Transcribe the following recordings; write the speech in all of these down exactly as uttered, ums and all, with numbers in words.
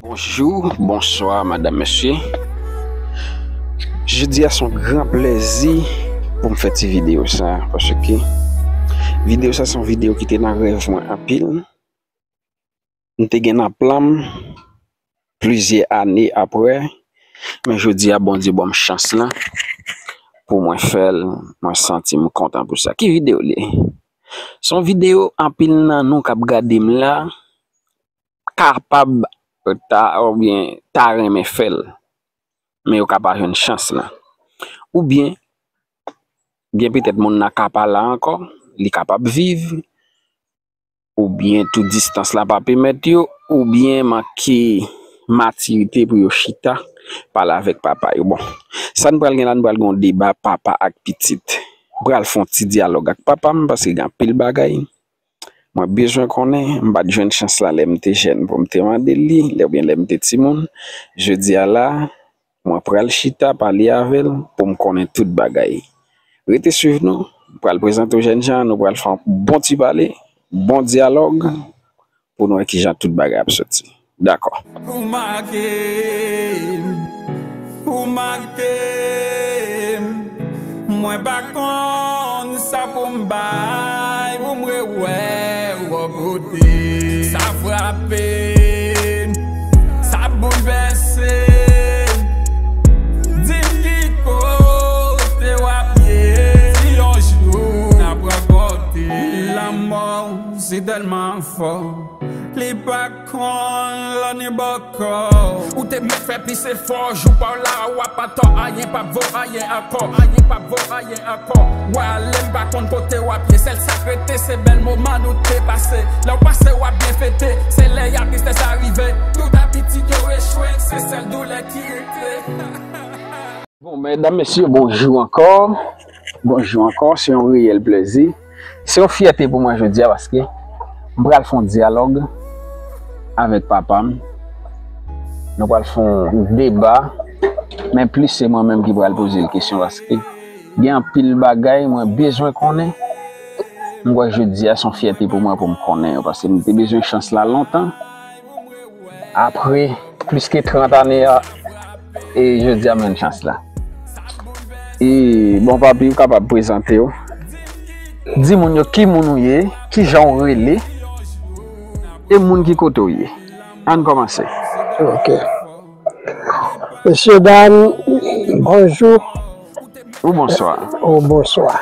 Bonjou, bonswa, madanm, mesye. Jodi a se yon gran plèzi pou m fè ti videyo sa, paske videyo sa se yon videyo ki te nan rèv mwen anpil. M te gen nan plan m plizyè ane apre, men jodi a Bondye ban m chans lan pou mwen fè l, mwen santi m kontan pou sa. Ki videyo li ye? Se yon videyo anpil nan nou k ap gade m la kapab ta, oubyen ta renmen fè l, men yo ka pa jwenn chans lan. Oubyen, gen petèt moun nan ka pa la ankò, li kapab viv, oubyen tou distans la pa pèmèt yo, oubyen manke matirite pou yo chita, pale avèk papa yo. Bon, sa n pral gen la, n pral gen yon deba papa ak pitit. M pral fè yon ti dyalòg ak papa m, paske gen anpil bagay mwen bezwen konnen, m pa t jwenn chans la lè m te jèn pou m te mande l li, lè oubyen lè m te timoun. Jodi a la, mwen pral chita pale avè l pou m konnen tout bagay. Rete swiv nou, m pral prezante w jènjan, nou pral fè yon bon ti pale, bon dyalòg, pou nou wè kijan tout bagay ap soti. Dakò. Ou make m, ou make m, mwen pa konn sa pou m bay, pou m rewè w bò kote. Sa frape m, sa boulvèse m, di m ki kote w ap ye, si yon jou n ap rankontre. Lanmò si tèlman fò, li pa konn lè ni bòkò. Ou te mèt fè plis efò, jou pa w la, w ap atò, ayen p ap vo ayen ankò, ayen p ap vo ayen ankò. W ale, m pa konn kote w ap ye, sèl sa k rete, se bèl moman nou te pase. Lè w pase, w ap byen fete, se lè y a tristès a rive, tout abitid yo echwe, se sèl doulè ki rete. Bon, medam, mesye, bonjou ankò. Bonjou ankò, se yon reyèl plèzi. Se yon fyète pou mwen jodi a paske m pral fè yon dyalòg avèk papa m. Nou pral fè yon deba, men plis se mwen menm ki pral poze l kesyon paske gen anpil bagay mwen bezwen konnen. M kwè jodi a se yon fyète pou mwen pou m konnen yo paske m te bezwen chans la lontan. Apre plis ke trant ane a, e jodi a m jwenn chans la. E bon, papi, ou kapab prezante w. Di moun yo ki moun ou ye, kijan w rele, e moun ki kote w ye. Ann kòmanse. Ok. Mesye dam, bonjou. Ou bonswa. Ou bonswa.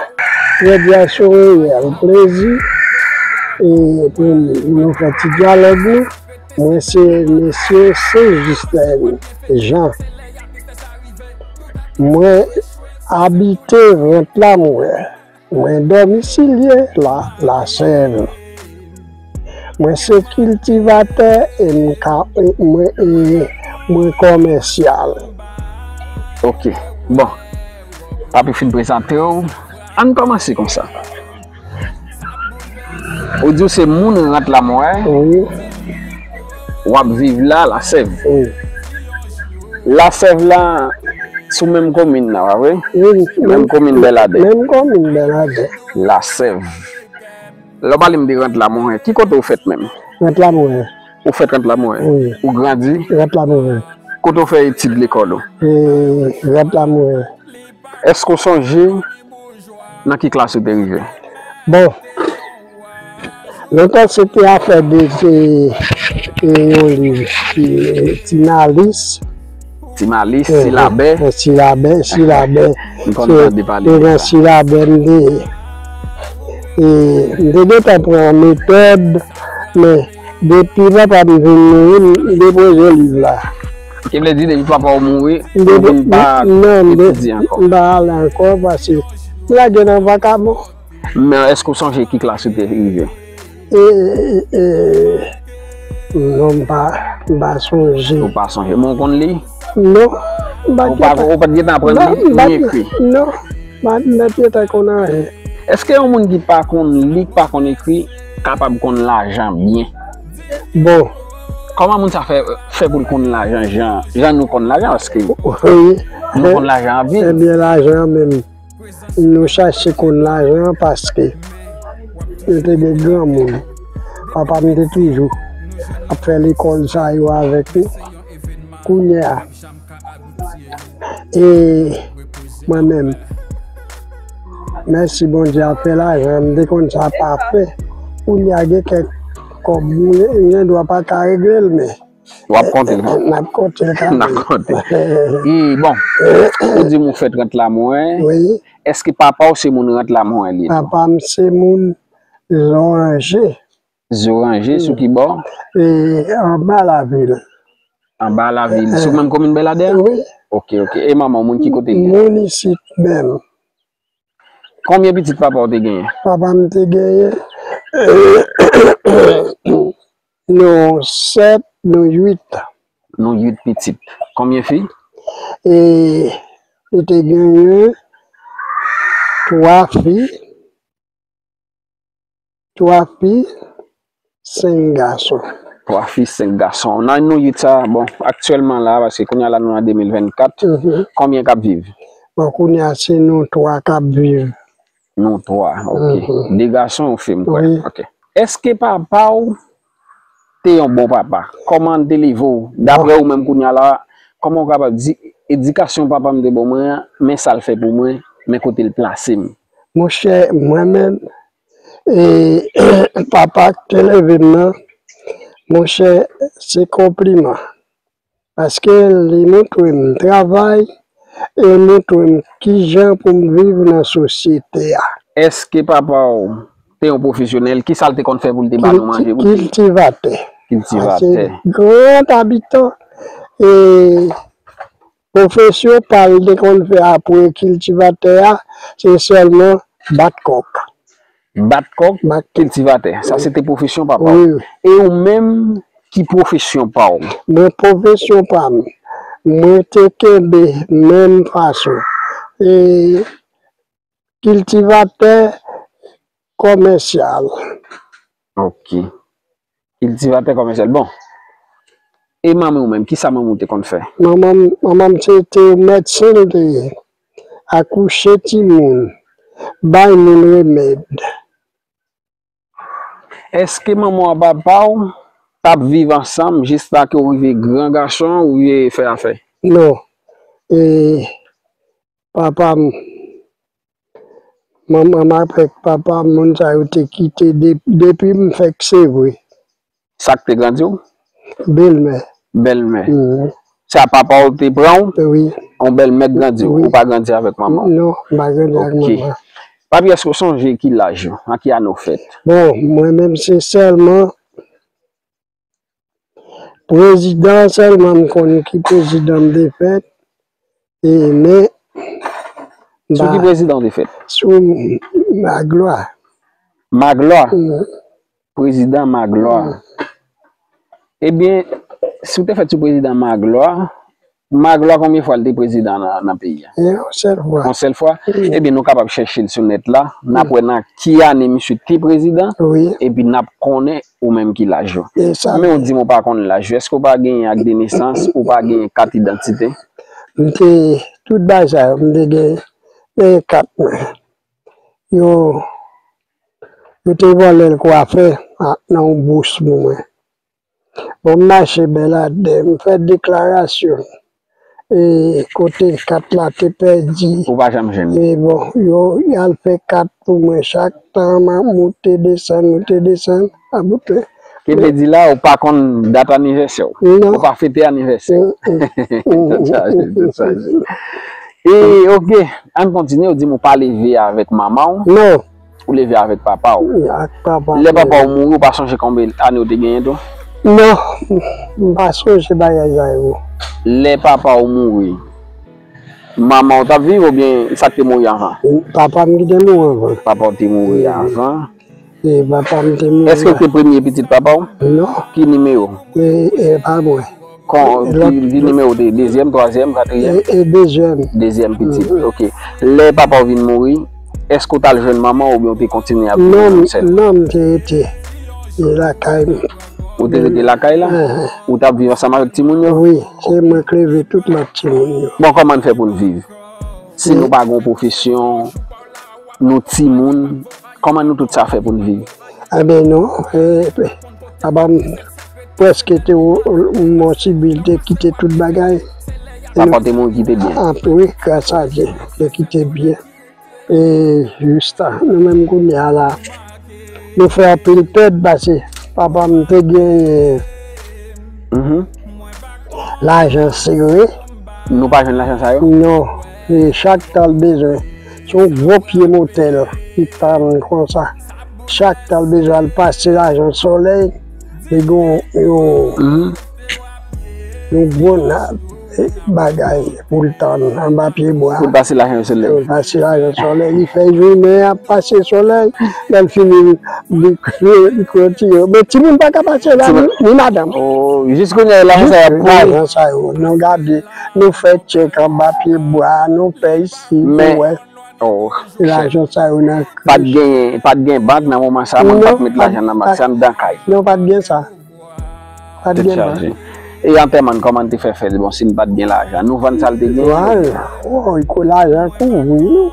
Jodi a se yon reyèl plezi, e, pou nou fè ti dyalòg nou. Mwen se mesye Sen Jisten Jan. Mwen abite Rant Lamwè. Mwen dòmisilye la, Lasèv. Mwen se kiltivatè e m ka, e mwen, e mwen kòmèsyal. Ok. Bon. Papi fin prezante w. Ann kòmanse konsa. Ou di w se moun Rant Lamwè. Wi. W ap viv la, Lasèv. Wi. Lasèv la, sou menm komin nan, pa vre? Wi. Menm komin Bèladè. Menm komin Bèladè. Lasèv. Lè w pale m de Rant Lamwè, ki kote w fèt menm? Rant Lamwè. Ou fèt Rant Lamwè? Wi. Ou grandi? Rant Lamwè. Kote w fè etid lekòl ou? E, Rant Lamwè. Èske w sonje nan ki klas ou te rive? Bon, lontan se te afè de, se, e, yon liv, Ti, Ti Malis. Ti Malis, eh, Silabè. Eh, Silabè, Silabè. M konn tande pale de sa. Silabè, m te, e, m te gentan pran metòd, men depi papa m vin mouri, m depoze liv la. Ki vle di, depi papa w mouri, ou vin pa etidye ankò? Non, m pa ale ankò, paske m lage nan vakabon. Men èske w sonje ki klas ou te rive? E, e, e, non, m pa, m pa sonje. Ou pa sonje. Men w konn li? Non, m pa t gentan. Ou pa t gentan aprann li ni ekri? Non, m pa t gentan konn anyen. Èske yon moun ki pa konn li, ki pa konn ekri, kapab konn lajan byen? Bon. Kòman moun sa fè, fè pou l konn lajan jan, jan nou konn lajan? Paske nou konn lajan anpil. Ebyen, lajan menm. Nou chache konn lajan paske nou te gen granmoun. Papa m te toujou ap fè lekòl sa yo avèk nou. Kounye a, e mwen menm, mèsi Bondye, afè lajan, m te konn sa pa fè. Kounye a, gen kèk kòb mwen gen dwa pa ka regle l, men w ap konte l. N ap konte l kanmenm. N ap konte. E bon, ou di m ou fèt Rant Lamwen. Wi. Èske papa w se moun Rant Lamwen li tou? Papa m se moun Zoranje. Zoranje, sou ki bò? E, anba lavil. Anba lavil. Sou menm komin Bèladè? Wi. Ok, ok. E manman w, moun ki kote li ye? Moun isit menm. Konbyen pitit papa w te genyen? Papa m te genyen, nou sèt, nou uit. Nou uit pitit. Konbyen fi? E li te genyen twa fi, twa fi, senk gason. Twa fi, senk gason. Nan nou uit sa, bon, aktyèlman la, paske kounye a la nou nan de mil vennkat, konbyen k ap viv? Bon, kounye a se nou twa k ap viv. Nou twa, ok. De gason, yon fi, m kwè. Wi. Ok. Èske papa w te yon bon papa? Kòman l te leve w? Daprè ou menm kounye a la, kòman w kapab di, edikasyon papa m te ban mwen an, men sa l fè pou mwen, men kote l plase m? Monchè, mwen menm, e, papa k te leve m nan, monchè, se konpliman. Paske li montre m travay, e montre m kijan pou m viv nan sosyete a. Èske papa w te yon pwofesyonèl? Kisa l te konn fè pou l te ba nou manje pou... Kiltivatè. Kiltivatè. Se gran abitan. E pwofesyon pa l te konn fè apre kiltivatè a, se sèlman bat kòk. Bat kòk, kiltivatè. Sa se te pwofesyon papa w. Wi, wi. E ou menm, ki pwofesyon pa w? Mwen, pwofesyon pa m, mwen te kenbe menm fason. E kiltivatè kòmèsyal. Ok. Kiltivatè kòmèsyal. Bon. E manmi w menm, kisa manmi w te konn fè? Manman m, manman m se te medsen l te ye. Akouche timoun, bay moun remèd. Èske manman w ak papa w t ap viv ansanm jiska ke w rive gran gason, ou rive fè afè? Non. E papa m, manman m avèk papa m, moun sa yo te kite de-, depi m fèk sevre. Sa k te grandi w? Bèlmè. Bèlmè. Mhm. Sa papa w te pran w? Wi. Yon bèlmè k grandi w? Wi. Ou pa grandi avèk manman w? Non, m pa grandi avèk manman. Ok. Papi, èske w sonje ki laj ou? An ki ane w fèt? Bon, mwen menm, se sèlman prezidan sèlman m konn ki prezidan m te fèt. E, men, sou ki prezidan w te fèt? Sou Maglwa. Maglwa? Mm. Prezidan Maglwa. Mm. Ebyen, si w te fèt sou prezidan Maglwa, Maglwa konbyen fwa l te prezidan nan, nan peyi a? Yon sèl fwa. Yon sèl fwa? Mm. Ebyen, nou kapab chèche l sou nèt la. N ap wè nan ki ane misye te prezidan. Wi. Epi n ap konnen ou menm ki laj ou. E sa. Men ou di m ou pa konn laj ou. Èske ou pa genyen ak de nesans, ou pa genyen kat idantite? M te, tout bagay sa yo, m te gen, men kat mwen. Yo, yo te vòlè l kwafè a, nan yon bous pou mwen. Bon, m mache Bèladè, m fè deklarasyon. E kote kat la te pèdi. Ou pa janm jwenn li? E bon, yo, y al fè kat pou mwen. Chak tan m ap moute, desann, moute, desann, a bout. Ki vle di la, ou pa konn dat anivèsè w? Non. Ou pa fete anivèsè w? Mm, mm. Tèt chaje, tèt chaje. E, ok, ann kontinye, ou di m ou pa leve avèk manman w? Non. Ou leve avèk papa w? Wi, ak papa m. Lè papa w mouri, ou pa sonje konbyen ane w te genyen tou? Non, m pa sonje bagay sa yo. Lè papa w mouri, manman w t ap viv oubyen sa k te mouri anvan? Papa m ki te mouri anvan. Papa w te mouri anvan. E papa m te mouri. Èske w te premye pitit papa w? Non. Ki nimewo? E, e pa mwen. Kon, ki, ki nimewo te ye? Dezyèm, twazyèm, katriyèm? E, e dezyèm. Dezyèm pitit, ok. Lè papa w vin mouri, èske w t al jwenn manman w oubyen w te kontinye ap viv menm sèl? Non, m te rete lakay m. Ou te rete lakay la? Ou t ap viv ansanm avèk timoun yo? Wi, se mwen k leve tout lòt timoun yo. Bon, kòman n fè pou n viv? Si nou pa gen yon pwofesyon, nou timoun, kòman nou tout sa fè pou n viv? Enben non, e, papa m, Prèske te, Monsibri te kite tout bagay. Papa te mouri kite byen. Wi, gras a Dye, te kite byen. E jis ta, nou menm kounye a la, nou fè anpil pèd pase papa m te genyen lajan sere. Nou pa jwenn lajan sa yo? Non. E chak tan l bezwen, se yon gwo pye motèl ki tann konsa. Chak tan l bezwen al pase lajan Solèy, li gen yon, yon, yon gwo nab, e, bagay pou l tann anba pye bwa. Pou l pase lajan Solèy. Pou l pase lajan Solèy. Li fè jounen ap pase Solèy. Lè l fini, li, li, li retire. Men timoun pa ka pase la, ni, ni madanm. Oh, jis kounye a, lajan sa yo ap pouri. Lajan sa yo. Nou gade, nou fè tchèk anba pye bwa, nou fè isi, nou wè. Oh, lajan sa yo nan krèch. Pa t gen, pa t gen bank nan moman sa, moun pa t met lajan nan bank, se anndan kay. Non, pa t gen sa. Pa t gen bank. E antèman, kòman n te fè fè l? Bon, si n pa t gen lajan, nou vann sa l te gen? Vann. Oh, kou lajan kouvri nou.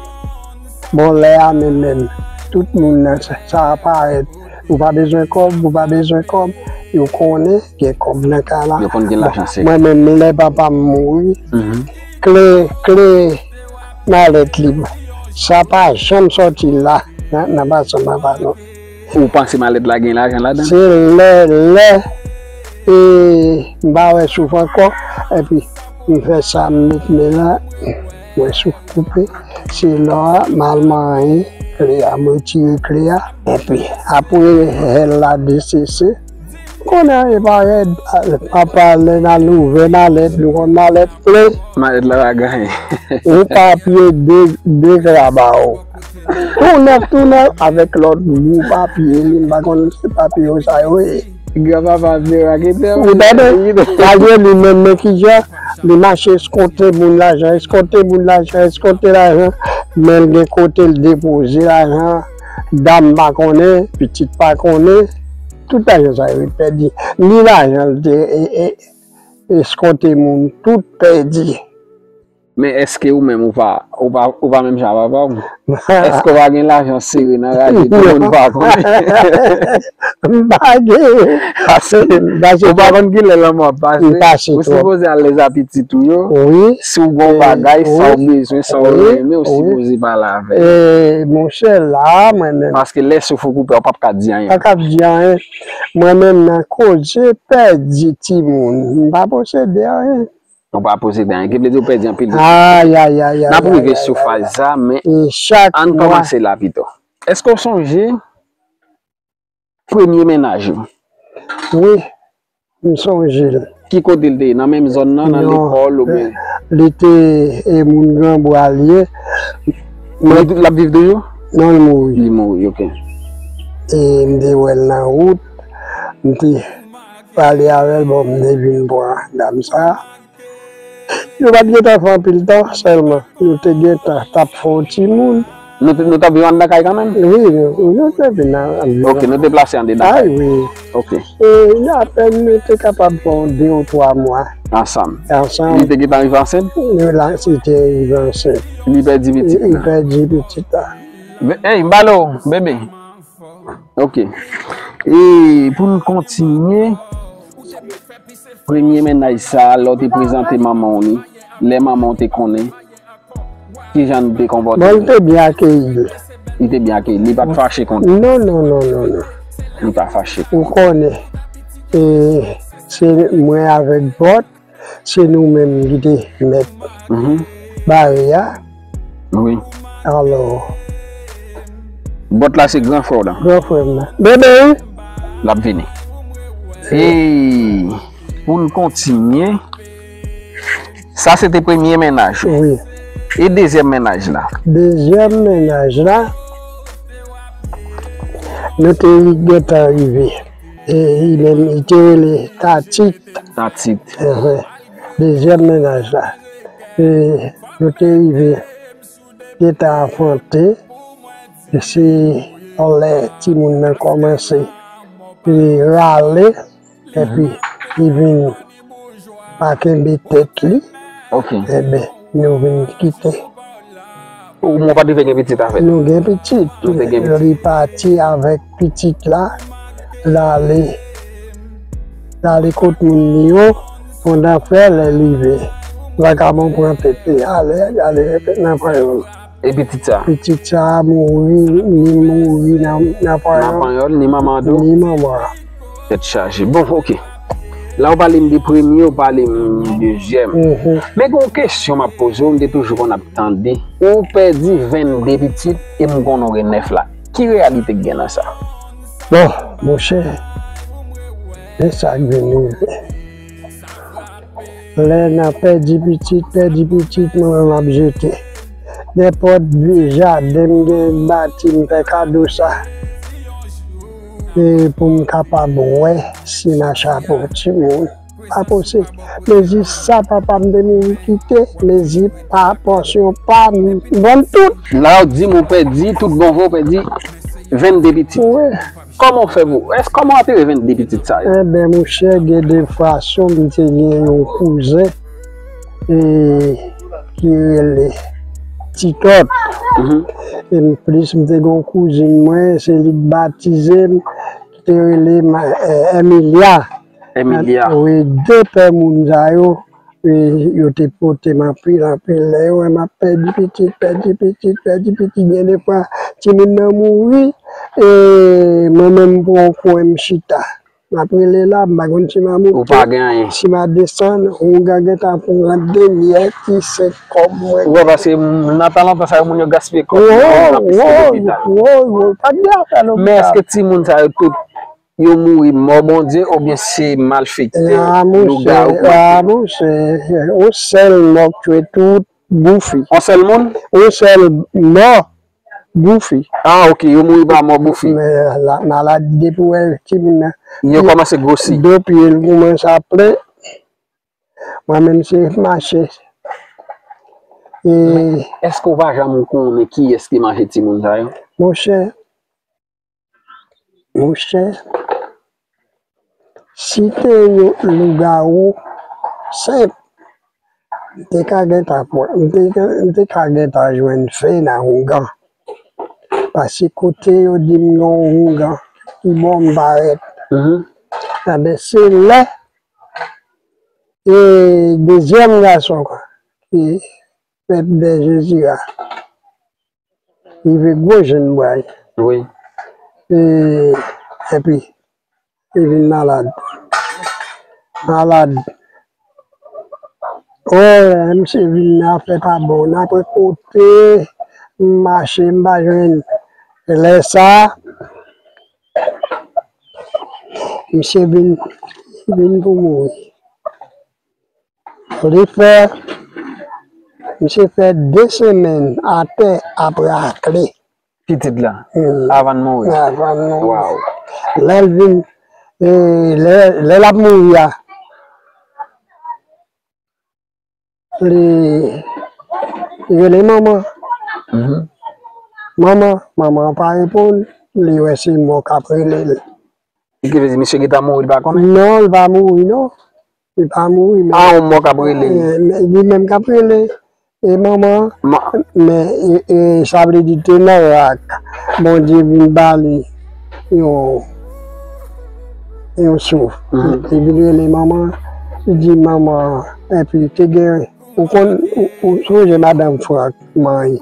Bon, lè a menm, menm, tout moun nan sa, sa parèt. Ou pa bezwen kòb, ou pa bezwen kòb. Yo konnen gen kòb nan kay la. Yo konn gen lajan sere. Mwen menm, lè papa m mouri, kle, kle malèt li, sa pa janm sòti la, nan, nan basan papa non. Ou panse malèt la gen lajan ladan l? Se lè, lè, e, m pa wè souf ankò, epi m fè sa, m met men la, mwen souf koupe, se lò a, m al manyen kle a, m retire kle a, epi apre hèl la desese, konnen e pa rèd, papa lè n al ouvè malèt, nou konn malèt plen. Malèt la pa gen anyen. Yon papye de, de gra ba w. Tou nèf, tou nèf, avèk lòt gwo papye, li, m pa konn se papye yo sa yo ye. Gran papa m se raketè. Ou tande? Malgre li menm, men kijan, li mache eskonte moun lajan, eskonte moun lajan, eskonte lajan, men l gen kote l depoze lajan, dam pa konnen, pitit pa konnen, tout lajan sa yo pèdi. Ni lajan l te, e, e, eskonte moun, tout pèdi. Men èske ou menm ou pa, ou pa, ou pa menm jan a papa w? Èske w pa gen lajan sere nan raje pou moun pa konnen? M pa gen. Paske, paske ou pa konn kilè lanmò ap pase. Ou sipoze al lèz a pitit ou yo. Wi. Si w gen yon bagay, sa w bezwen, sa w renmen, ou sipoze pale avè yo. E, monchè, la, mwen menm. Paske lè souf ou koupe, ou p ap ka di anyen. Pa ka di anyen. Mwen menm, nan koze pèdi timoun, m pa posede anyen. Ou pa posede anyen. Ki vle di ou pèdi anpil. Ay, ay, ay, ay. N ap rive sou faz sa, men ann kòmanse la pito. Èske w sonje premye mennaj ou? Wi, m sonje l. Ki kote l te ye? Nan menm zòn nan, nan lekòl oubyen? Li te, e, moun Granbwa l ye. Li, l ap viv toujou? Non, li mouri. Li mouri, ok. E m te wè l nan wout. M te pale avè l, bon, m te vin pran dam sa. Nou pa t gentan fè anpil tan, sèlman nou te gentan t ap fè yon timoun. Nou te, nou t ap viv anndan kay kanmenm? Wi, nou, nou te vin anndan. Ok, nou deplase anndan kay. Ay, wi. Ok. E, apèn nou te kapab fè yon de ou twa mwa. Ansanm. Ansanm. Li te gentan rive ansent? Wi, la, li te rive ansent. Li pèdi pitit la? Li pèdi pitit la. Ey, m pale w, bebe. Ok. E pou n kontinye, premye mennaj sa a, lè w te prezante manman w li, lè manman w te konnen, kijan l te konpòte l? Bon, li te byen akeyi. Li te byen akeyi. Li pa t fache kont ou? Non, non, non, non, non. Li pa fache. Ou konnen, e, se mwen avèk Bòt, se nou menm ki te mèt bare a. Wi. Alò. Bòt la se gran frè w la. Gran frè m la. Bebe, wi. L ap vini. E pou n kontinye, sa se te premye mennaj ou. Wi. E dezyèm mennaj la? Dezyèm mennaj la, nou te gentan rive. E li menm, li te rele Tatit. Tatit. Enhen. Dezyèm mennaj la. E nou te rive gentan afwante. E se lè timoun nan kòmanse, e, rale, epi li vin pa kenbe tèt li. Ok. Enben, nou vin kite. Ou, ou pa t rive gen pitit avè l? Nou gen pitit. Nou te gen pitit. Li pati avèk pitit la, l ale. L ale kot moun li yo, pandan frè lè l rive. Vakabon pran tèt li, ale, ale nan panyòl. E pitit sa? Pitit sa a mouri, ni mouri nan, nan panyòl. Nan panyòl, ni manman an tou? Ni manman an. Tèt chaje. Bon, oke. La w pale m de premye, w pale m dezyèm. Mhm. Men gen yon kesyon m ap poze w, m te toujou konn ap tande. Ou pèdi vennde pitit e m konnen w gen nèf la. Ki reyalite k gen nan sa? Bon, monchè, men sa k vin rive. Lè n ap pèdi pitit, pèdi pitit, mwen menm m ap jete. Nenpòt jaden m gen bati, m fè kado sa. E pou m kapab wè si m a chape yon timoun. Pa posib. Mezi sa papa m te mouri kite, mezi pa pòsyon pa m, m vann tout. La w di m ou pèdi, tout bon vre w pèdi vennde pitit. Wi. Kòman w fè pou, èske kòman w antere vennde pitit sa yo? Enben, monchè, gen de fason m te gen yon kouzen e, ki rele Titòt. Mhm. E m plis, m te gen yon kouzin mwen, se li k batize m, ki te rele ma-, eh, Emilia. Emilia. Wi, de pè moun sa yo, e, yo te pote m anpil, anpil. Lè yo wè m ap pèdi pitit, pèdi pitit, pèdi pitit, gen de fwa, timoun nan mouri, e mwen menm m pran yon kwen m chita. M ap rele la, m pa konn si m a monte. Ou pa gen anyen. Si m a desann, oungan gentan pran dènyè ti senk kòb mwen. Ou wè, paske m, nan tan lontan sa yo, moun yo gaspiye kòb yo, yo, yo, yo, yo, yo, pa t gen afè lopital. Men èske timoun sa yo tout, yo mouri mò Bondye oubyen se malfektè, lougawou, pwofèt? Ah, monchè, ah, monchè, yon sèl mò k tchwe tout, boufi. Yon sèl moun? Yon sèl mò. Boufi. Ah, ok, yo mouri pa mò boufi. Men la, maladi depi w wè timoun nan. Yo kòmanse gwosi. Do pye l kòmanse ap plen. Mwen menm se mache. E men, èske w pa janm konnen kiyès ki manje timoun sa yo? Monchè, monchè, si te yon lougawou senp, m te ka gentan pran, m te, m te ka gentan jwenn fen nan oungan. Paske kote yo di m gen yon oungan, ki bò m parèt. Mhm. Enben, se lè, e, dezyèm gason ki fèt dè Jezira. Rive gwo jenn bway. Wi. E, epi, li vin malad. Malad. O, lè misye vin nan, afè pa bon. N ap kote, m mache, m pa jwenn. Lè sa, misye vin, vin pou mouri. Li fè, misye fè de semèn atè ap rakle. Pitit la? Hmm. Avan l mouri? Avan l mouri. Waw. Lè l vin, e, lè, lè l ap mouri a, li, li rele manman. Mhm. Manman, manman an pa reponn, li wè se mò k ap rele l. Ki vle di misye gentan mouri, li pa konnen? Non, li pa mouri, non. Li pa mouri, men. A, yon mò k ap rele. E, men li menm k ap rele. E manman, men, e, e, sa vle di te nan rak. Bondye vin ba li yon, yon souf. Mhm. Li vin rele manman, li di manman, epi te gen Ou konn, ou, ou sonje madanm Frank Mayi?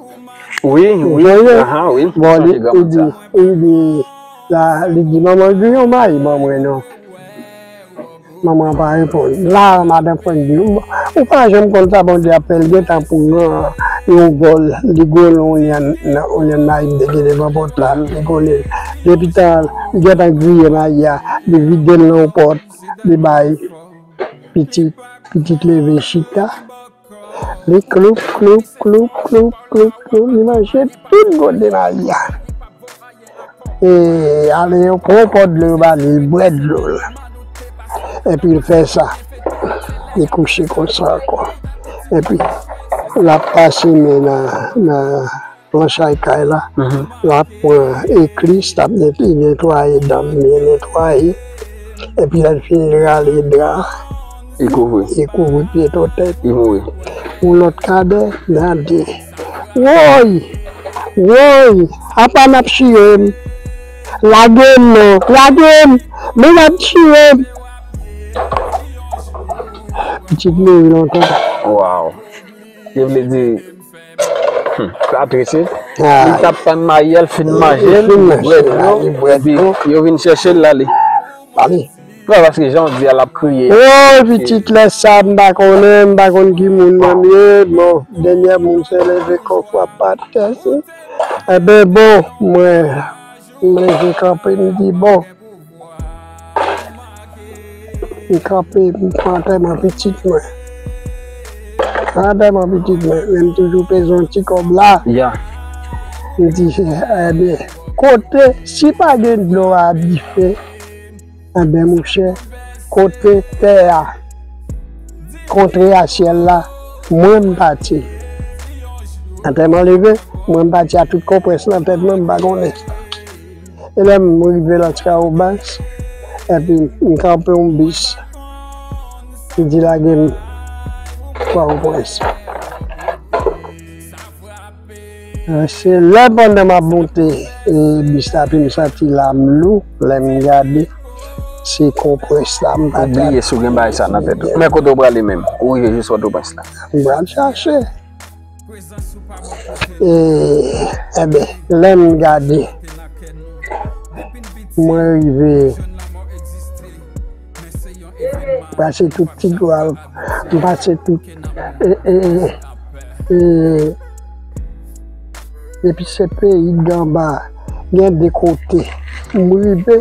Wi, wi, ahan, wi. Bon, li, li di, li di, la, li di, manman, di yon mayi ban mwen non. Manman pa reponn. La, madanm Frank di, ou, ou pa janm konn sa Bondye ap fè, l gentan pran yon gòl, li gòl yon lyann, yon lyann mayi m te gen devan pòt la, li gòl li. Depi tan, li gentan griye mayi a, li vide l nan yon pòt, li bay pitit, pitit leve chita. Li kloup, kloup, kloup, kloup, kloup, kloup, li manje tout gode mayi a. E ale yo pran yon pòt dlo yo ba li, li bwè dlo l. Epi l fè sa. Li kouche konsa ankò. Epi l ap pase men nan, nan planchay kay la, mhm, l ap pran eklis, l ap net-, netwaye dan m, byen netwaye. Epi lè l fini, l rale dra, li kouvri, li kouvri pye to tèt. Li mouri. Yon lòt kadè, n a di, woy! Woy! Apa n ap chire m? Lage m non! Lage m! Men n ap chire m! Pitit mouri lontan. Waw. Yo vle di, hmm, sa trist wi. Ah. Li t ap tann maryaj, fin manje l, li bwè dlo, epi yo vin chèche l, l ale. Ale. Wi, paske jan w di a, l ap kriye. Woy, pitit, lè sa, m pa konnen, m pa konn ki moun mwen m ye. Bon, dènyè moun se leve kò fwa pa tè, se. Enben, bon, mwen, m leve kanpe, m di, bon. M kanpe, m pran antèman pitit mwen. Antèman pitit mwen, men m toujou peze yon ti kòb la. Ya. M di, enben, kote, si pa gen dlo a dife, enben, monchè, kote tè a kontre a syèl la, mwen m pati. Antèman leve, mwen m pati a tout konprès nan tèt mwen, m pa konnen. E lè m rive Las Caobas, epi m kanpe yon bis, li di lage m Pòtoprens. Se lè pandan m ap monte, e, bis la, epi m santi la m lou, lè m gade, se konprès la m pa ka. Ou bliye si w gen bagay sa nan tèt ou. Men kote w prale menm? Ou rive jis Pòtoprens la? M pral chache. E, enben, lè m gade, mwen rive pase tout Tigwav, m pase tout, e, e, e, epi se peyi Ganba, gen de kote. M rive,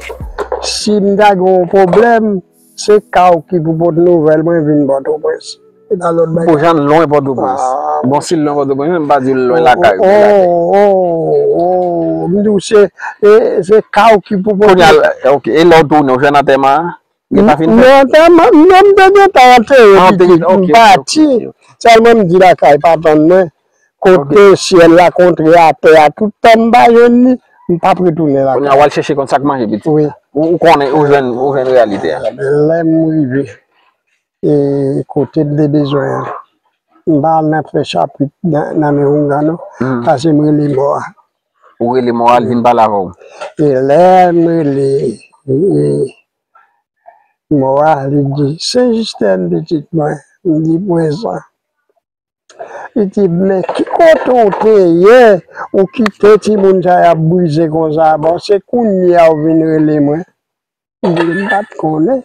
si m ta gen yon pwoblèm, se Kaw ki pou pote nouvèl mwen vin Pòtoprens. Se pa lòt bagay. Pou jan lwen Pòtoprens. Ah. Bon, si l lwen Pòtoprens, m pa di l lwen lakay ou, lwen lakay. Oh, oh, oh, m di w se, e, se Kaw ki pou pote. Kounye a, ok, e lè w tounen, ou jwenn antèman an? Li pa fin fèt? Non, antèman, non, m te gentan antere pitit, m pati. Sèlman m di lakay pa tann mwen. Kote syèl la kontre atè a, tout tan m pa jwenn li, m p ap retounen lakay. Kounye a, w al chèche konn sa k manje pitit. Wi. Ou, ou konnen, ou jwenn, ou jwenn reyalite a. Lè m rive, e, kote m te bezwen an, m pa al nan fè chapit nan, nan men oungan non, paske m rele mò a. Ou rele mò a, l vin pale avè w? E lè m rele, e, mò a, li di, Sen Jistèn, pitit mwen. M di, prezan. Li di, men ki kote w te ye, ou kite timoun sa y ap brize konsa? Bon, se kounye a w vin rele mwen. M di, m pa t konnen.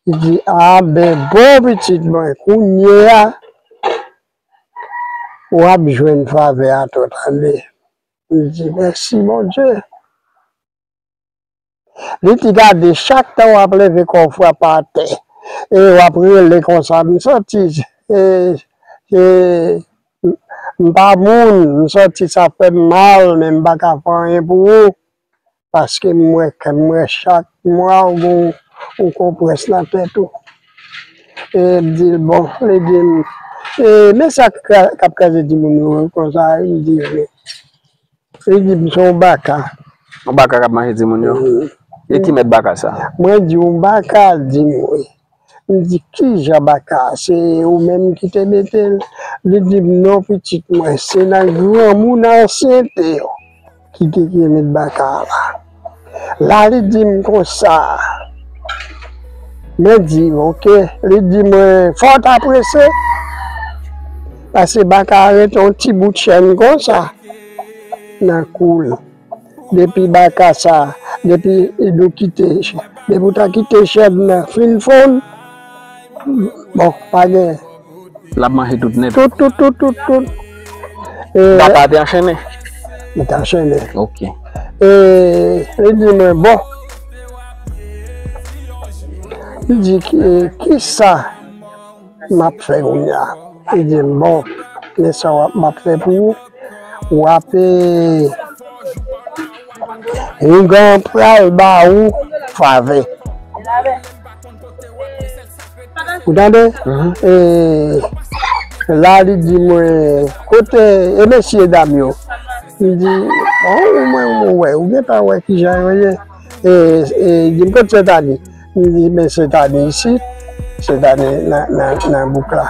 Li di, a, ben, bon, pitit mwen, kounye a, w ap jwenn favè a tou talè. M di, mèsi, Bondye. Li di, gade, chak tan w ap leve kò w frape atè, e w ap rele konsa, m santi, e, e, m pa moun, m santi sa fè m mal, men m pa ka fè anyen pou ou, paske m wè, m wè chak mwa ou gon, ou konprès nan tèt ou. E m di l, bon, li di m, e, men sa k, k ap kraze timoun yo konsa, m di, wi. Li di m se yon baka. Yon baka k ap manje timoun yo? Wi. E ki mèt baka sa? Mwen di yon baka, li di m wi. M di, kijan baka? Se ou menm ki te mete l? Li di m, non, pitit mwen, se nan granmoun ansyente yo ki te, ki te met baka a la. La, li di m konsa. Mwen di, ok. Li di mwen, fò w ta prese. Paske baka a rete yon ti bout chèn konsa nan kou l. Depi baka sa, depi nou kite, depi w ta kite chèn nan fin fonn, bon, pa gen. L ap manje tout nèt. Tout, tout, tout, tout, tout. E, baka a te anchennen? Li te anchennen. Ok. E, li di mwen, bon. Li di, ki, kisa m ap fè kounye a? Li di m, bon, men sa w ap, m ap fè pou ou. W ap, e, oungan an pral ba ou favè. Ou tande? Mhm. E, la, li di mwen, kote, e mesye dam yo? M di, bon, ou mwen, ou wè, ou gentan wè kijan yo ye. E, e, di m, kote Sentani? M di, men Sentani isit, Sentani nan, nan, nan bouk la,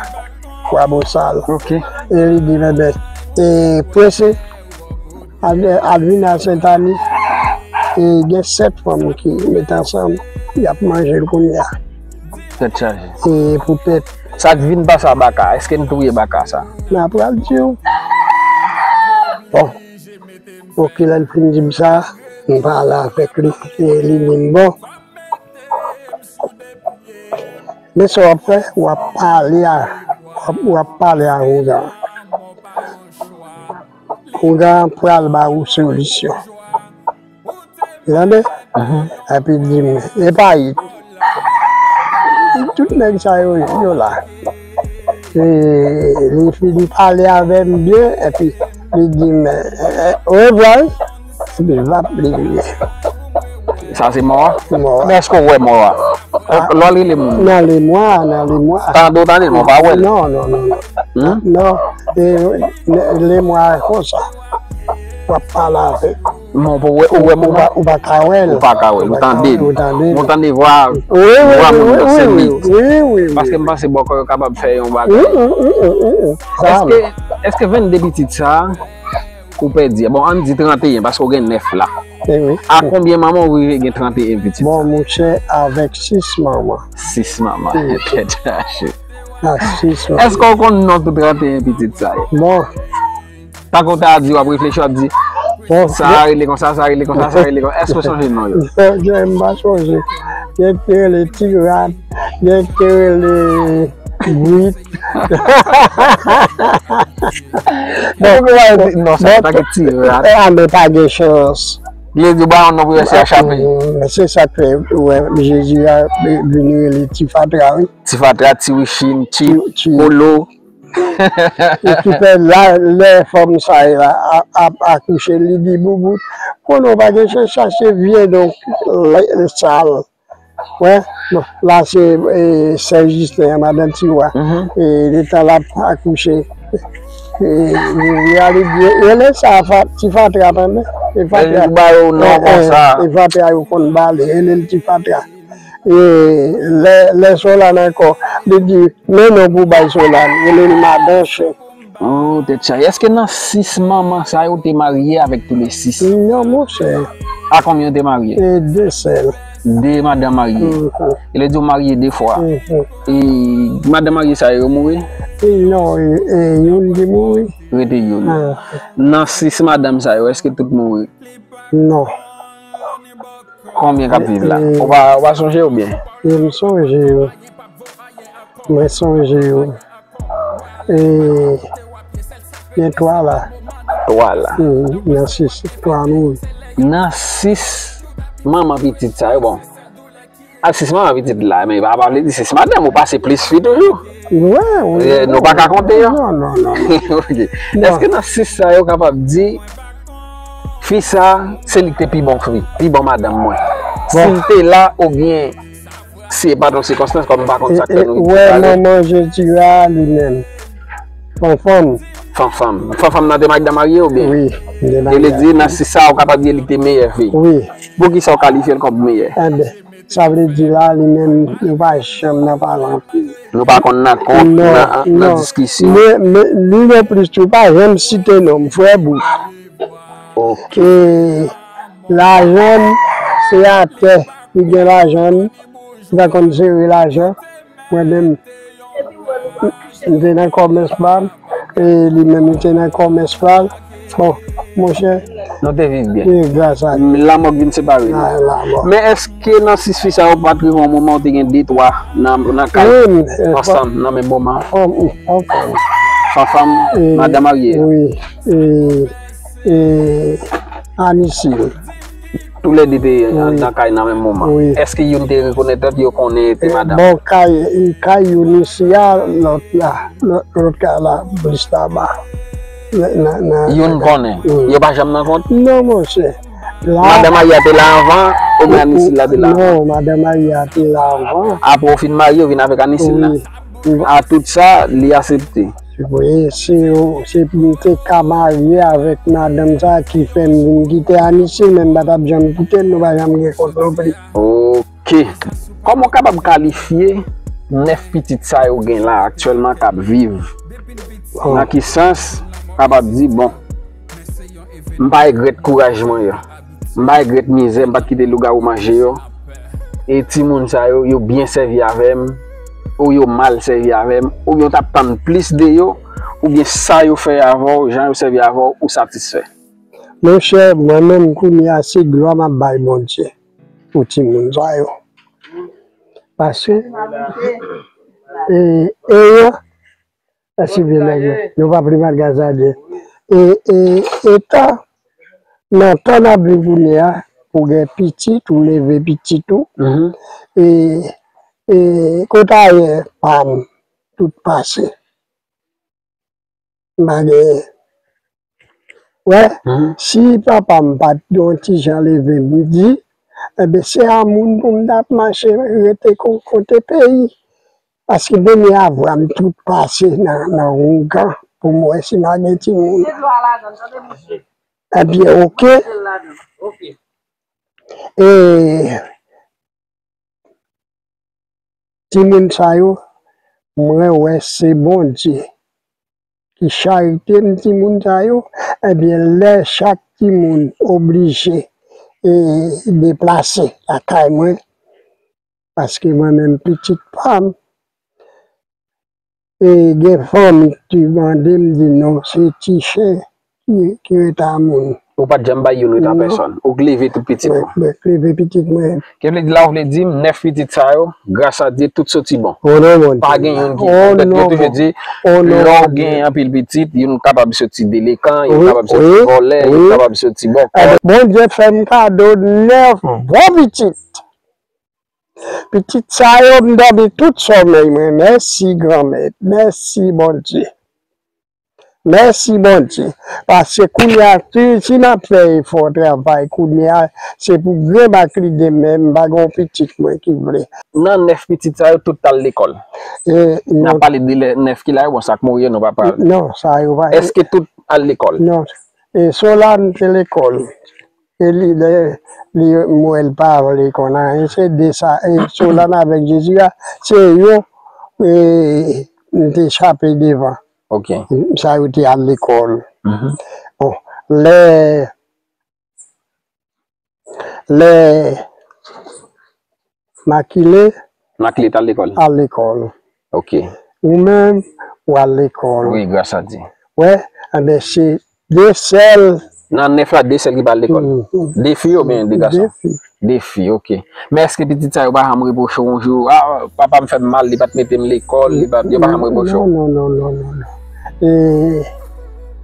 Kwabosal. Ok. E li di m, enben, e, prese, al, al vin al Sentani, e gen sèt fanm ki met ansanm, y ap manje l kounye a. Tèt chaje. E poutèt. Sa k vin pase a Baka, èske n touye Baka sa? N a pral di w. Bon, oke, lè l fin di m sa, m pale avèk li, e li di m, bon, men sa w ap fè, w ap pale a, w ap, w ap pale a ougan. Ougan pral ba ou solisyon. Ou tande? Epi di m, epa it. Tout nèg sa yo, yo la. E, li fin pale avè m byen, epi li di m, orevwa, wi. Epi l ap li byen. Sa se mò a? Mò a. Men èske w wè mò a? Lè w rele moun. Nan lemwa, nan lemwa. Tande w tande l, men w pa wè l. Non, non, non, non. Non, e, lemwa konsa. W ap pale avè l. Non, pou wè, ou wè mò a? Ou pa ka wè l. Ou pa ka wè l, ou tande l. Ou tande l. Ou tande vwa, vwa moun nan, se li. Wi, wi, wi. Paske m panse bòkò yo kapab fè yon bagay. Èske, èske vennde pitit sa a, ou pèdi? Bon, ann di tranteyen, paske w gen nèf la. A konbyen manman ou rive gen tranteyen pitit? Bon, monchè, avèk sis manman. Sis manman. Tèt chaje. A sis manman. Èske w konn non tout tranteyen pitit sa yo? Bon. Tankou w ta di, w ap reflechi, w ap di, sa a rele konsa, sa a rele konsa, sa a rele konsa. Èske w sonje non yo? Gen, m pa sonje. Gen ki te rele Ti Rat, gen ki te rele Brit. Bon, non, sa pa gen Ti Rat. A, men pa gen chans. Li di w ba yon non pou resi a chape. Se sa k fè, wè, Jezi a vin rele Ti Fatra, wi. Ti Fatra, Ti Wichin, Ti Kolo. E ki fè la, lè fanm sa a ap akouche, li di, Boubout, konnen w pa gen chans, sa se vye non sal. Wè, bon, la se, e, Sè Jisten an, madan Tiwa. E, letan l ap akouche, e, li, li ale byen. Rele sa Ti Fatra, tande? E, Fatra. Li ba yo non konsa. E, Fatra yo konn ba li. Rele l Ti Fatra. E, lè, lè Solane ankò, li di, men non pou bay Solane, rele l madan chen. Oh, tèt chaje. Èske nan sis manman sa yo te marye avèk tou le sis? Non, monchè. A konbyen yo te marye? E de sèl. De madanm marye. E le di w marye de fwa. E madanm marye sa yo mouri? E non, e, e youn ki mouri. Rete youn. Nan sis madanm sa yo, èske tout mouri? Non. Konbyen k ap viv la? Ou pa, ou pa sonje oubyen? E m sonje yo. Mwen sonje yo. E gen twa la. Twa la. Nan sis, twa mouri. Nan sis manman pitit sa yo, bon. A sis manman pitit la, men pa, pa vle di sis madanm, ou pase plis fi toujou. Wi, wi. Nou pa ka konte yo. Non, non, non. Èske nan sis sa yo kapab di, fi sa, se li ki te pi bon fi, pi bon madanm mwen? Si l te la, oubyen si e pa t yon sikonstans, kòm m pa konn sa k fè nou di pale. Wè, manman Jezi a, li menm. Fanfanm. Fanfanm. Fanfanm nan te madanm marye oubyen? Wi, li te madanm marye. E li di, nan sis sa, ou kapab di li te meyè fi. Wi. Poukisa ou kalifye l kòm meyè? Enben, sa vle di la, li menm, nou pa janm nan pale anpil. Nou pa konn nan kont, nan, nan diskisyon. Men, men, li non plis tou, pa janm site non m, frè Bush. Ok. E lajan m, se atè, li gen lajan m, li pa konn sere lajan. Mwen menm, m te nan kòmès pa m, e li menm li te nan kòmès pa l. Bon, monchè. Nou te viv byen. Wi, gras a Dye. Lanmò k vin separe nou. Lanmò. Men èske nan sis fi sa yo pa t rive yon moman ou te gen de twa nan, nan kay ansanm nan menm moman? Fanm, fanm. Fanm, madanm marye. Wi. E, e, Anisil. Toulède te nan kay nan menm moman. Wi. Èske youn te rekonèt lòt, yo konnen te madanm? Bon, kay, kay youn isi a, lòt la, lòt, lòt kay la, plis laba. Youn konnen. Yo pa janm nan kont? Non, monchè. Madanm Aya te la anvan, oubyen Anisil la te la anvan? Non, madanm Aya te la anvan. Apre w fin marye, w vin avèk Anisil la? Wi. A tout sa, li aksepte. Wi, se, se pou m te ka marye avèk madanm sa ki fè m vin kite Anisil, men m pa t ap janm kite l, nou pa janm gen kont non plis. Ok. Kòman w kapab kalifye nèf pitit sa yo gen la aktyèlman k ap viv? Nan ki sans w kapab di, bon, m pa regrèt kouraj mwen yo. M pa regrèt mizè, m pa t kite lougawou manje yo. e timoun sa yo, yo byen sèvi avè m, ou yo mal sèvi avè m, oubyen w t ap tann plis de yo, oubyen sa yo fè avè w, jan yo sèvi avè w, ou satisfè? Monchè, mwen menm kounye a, se glwa m ap bay Bondye pou timoun sa yo. Paske, e, e yo, Èske byen nèg yo, yo pa pli malgre sa di. E, e, e tan, nan tan n ap viv kounye a, ou gen pitit, ou leve pitit ou. Mhm. E, e, kot ayè pa m, tout pase. M pa gen Wè, mhm, si papa m pa t yon ti jan leve m di, enben, se a moun pou m t ap mache rete ko-, kote peyi. Paske premye avwa m tout pase nan, nan oungan pou m wè si m a gen timoun. Ebyen, oke. E timoun sa yo, mwen wè se Bondye ki charite m timoun sa yo, ebyen, lè chak timoun oblije, e, deplase lakay mwen, paske mwen menm pitit pa m, e gen fanmi ki mande m, di non, se ti chen ki, ki rete a moun. Ou pa t janm bay youn rete a pèsòn. Ou k leve tout pitit ou. Mwen, mwen k leve pitit mwen. Ki vle di la, ou vle di m, nèf pitit sa yo, gras a Dye, tout soti bon. O non, Bondye. Pa gen youn ki, petèt yo toujou di, lè w gen anpil pitit, youn kapab soti delekan, youn kapab soti vòlè, youn kapab soti bòkò. Ebyen, Bondye fè m kado nèf bon pitit. Pitit sa yo, m dòmi tout sòmèy mwen. Mèsi, Granmèt. Mèsi, Bondye. Mèsi, Bondye. Paske kounye a, si, si n ap fè efò, travay, kounye a, se pou grenn bak lide, men m pa gen pitit mwen ki vle. Nan nèf pitit sa yo, tout t al lekòl. E, n ap pale de lè, nèf ki la yo, bon, sa k mouri yo, nou pa pale. Non, sa yo pa. Èske tout al lekòl? Non. E Solan te lekòl. E li, li, li, m wè l pa vle konn anyen. Se de sa, e Solan avèk Jezi a, se yo, e, m te chape devan. Ok. Sa yo te al lekòl. Mhm. Bon, lè, lè Makile. Makile t al lekòl? Al lekòl. Ok. Ou menm, ou al lekòl. Wi, gras a Dye. Wè, enben, se de sèl. Nan nèf la, de sèl ki pa al lekòl? Mhm. De fi oubyen de gason? De fi. De fi, ok. Men èske pitit sa yo pa janm repwoche w yon jou, "Ah, papa m fè m mal, li pa t mete m lekòl, li pa t," yo pa janm repwoche w? Non, non, non, non, non, non. E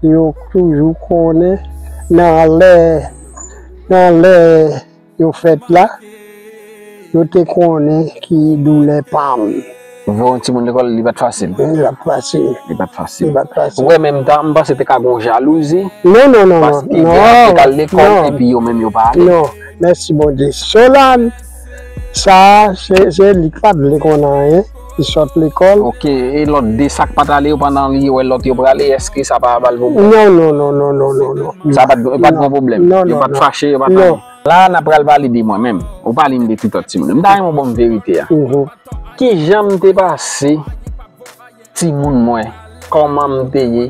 yo toujou konnen nan lè, nan lè yo fèt la, yo te konnen ki doulè pa m. Voye yon timoun lekòl, li pa t fasil. Li pa t fasil. Li pa t fasil. Li pa t fasil. Ou wè, menm tan, m panse te ka gen yon jalouzi. Non, non, non, non. Paske gen te ka al lekòl, epi yo menm yo pa ale. Non, mèsi Bondye. Solan, sa, se, se li k pa t vle konn anyen. Li sot lekòl. Ok, e lòt de sa k pa t ale yo pandan li wè lòt yo prale, èske sa pa ba l pwoblèm? Non, non, non, non, non, non, non. Sa pa t, pa t gen pwoblèm. Non, non, non. Yo pa t fache, yo pa t anyen. La, n ap pral pale de mwen menm. Ou pale m de ti tòt timoun. M ta renmen w ban m verite a. Mhm. Kijan m te pase timoun mwen? Kòman m te ye?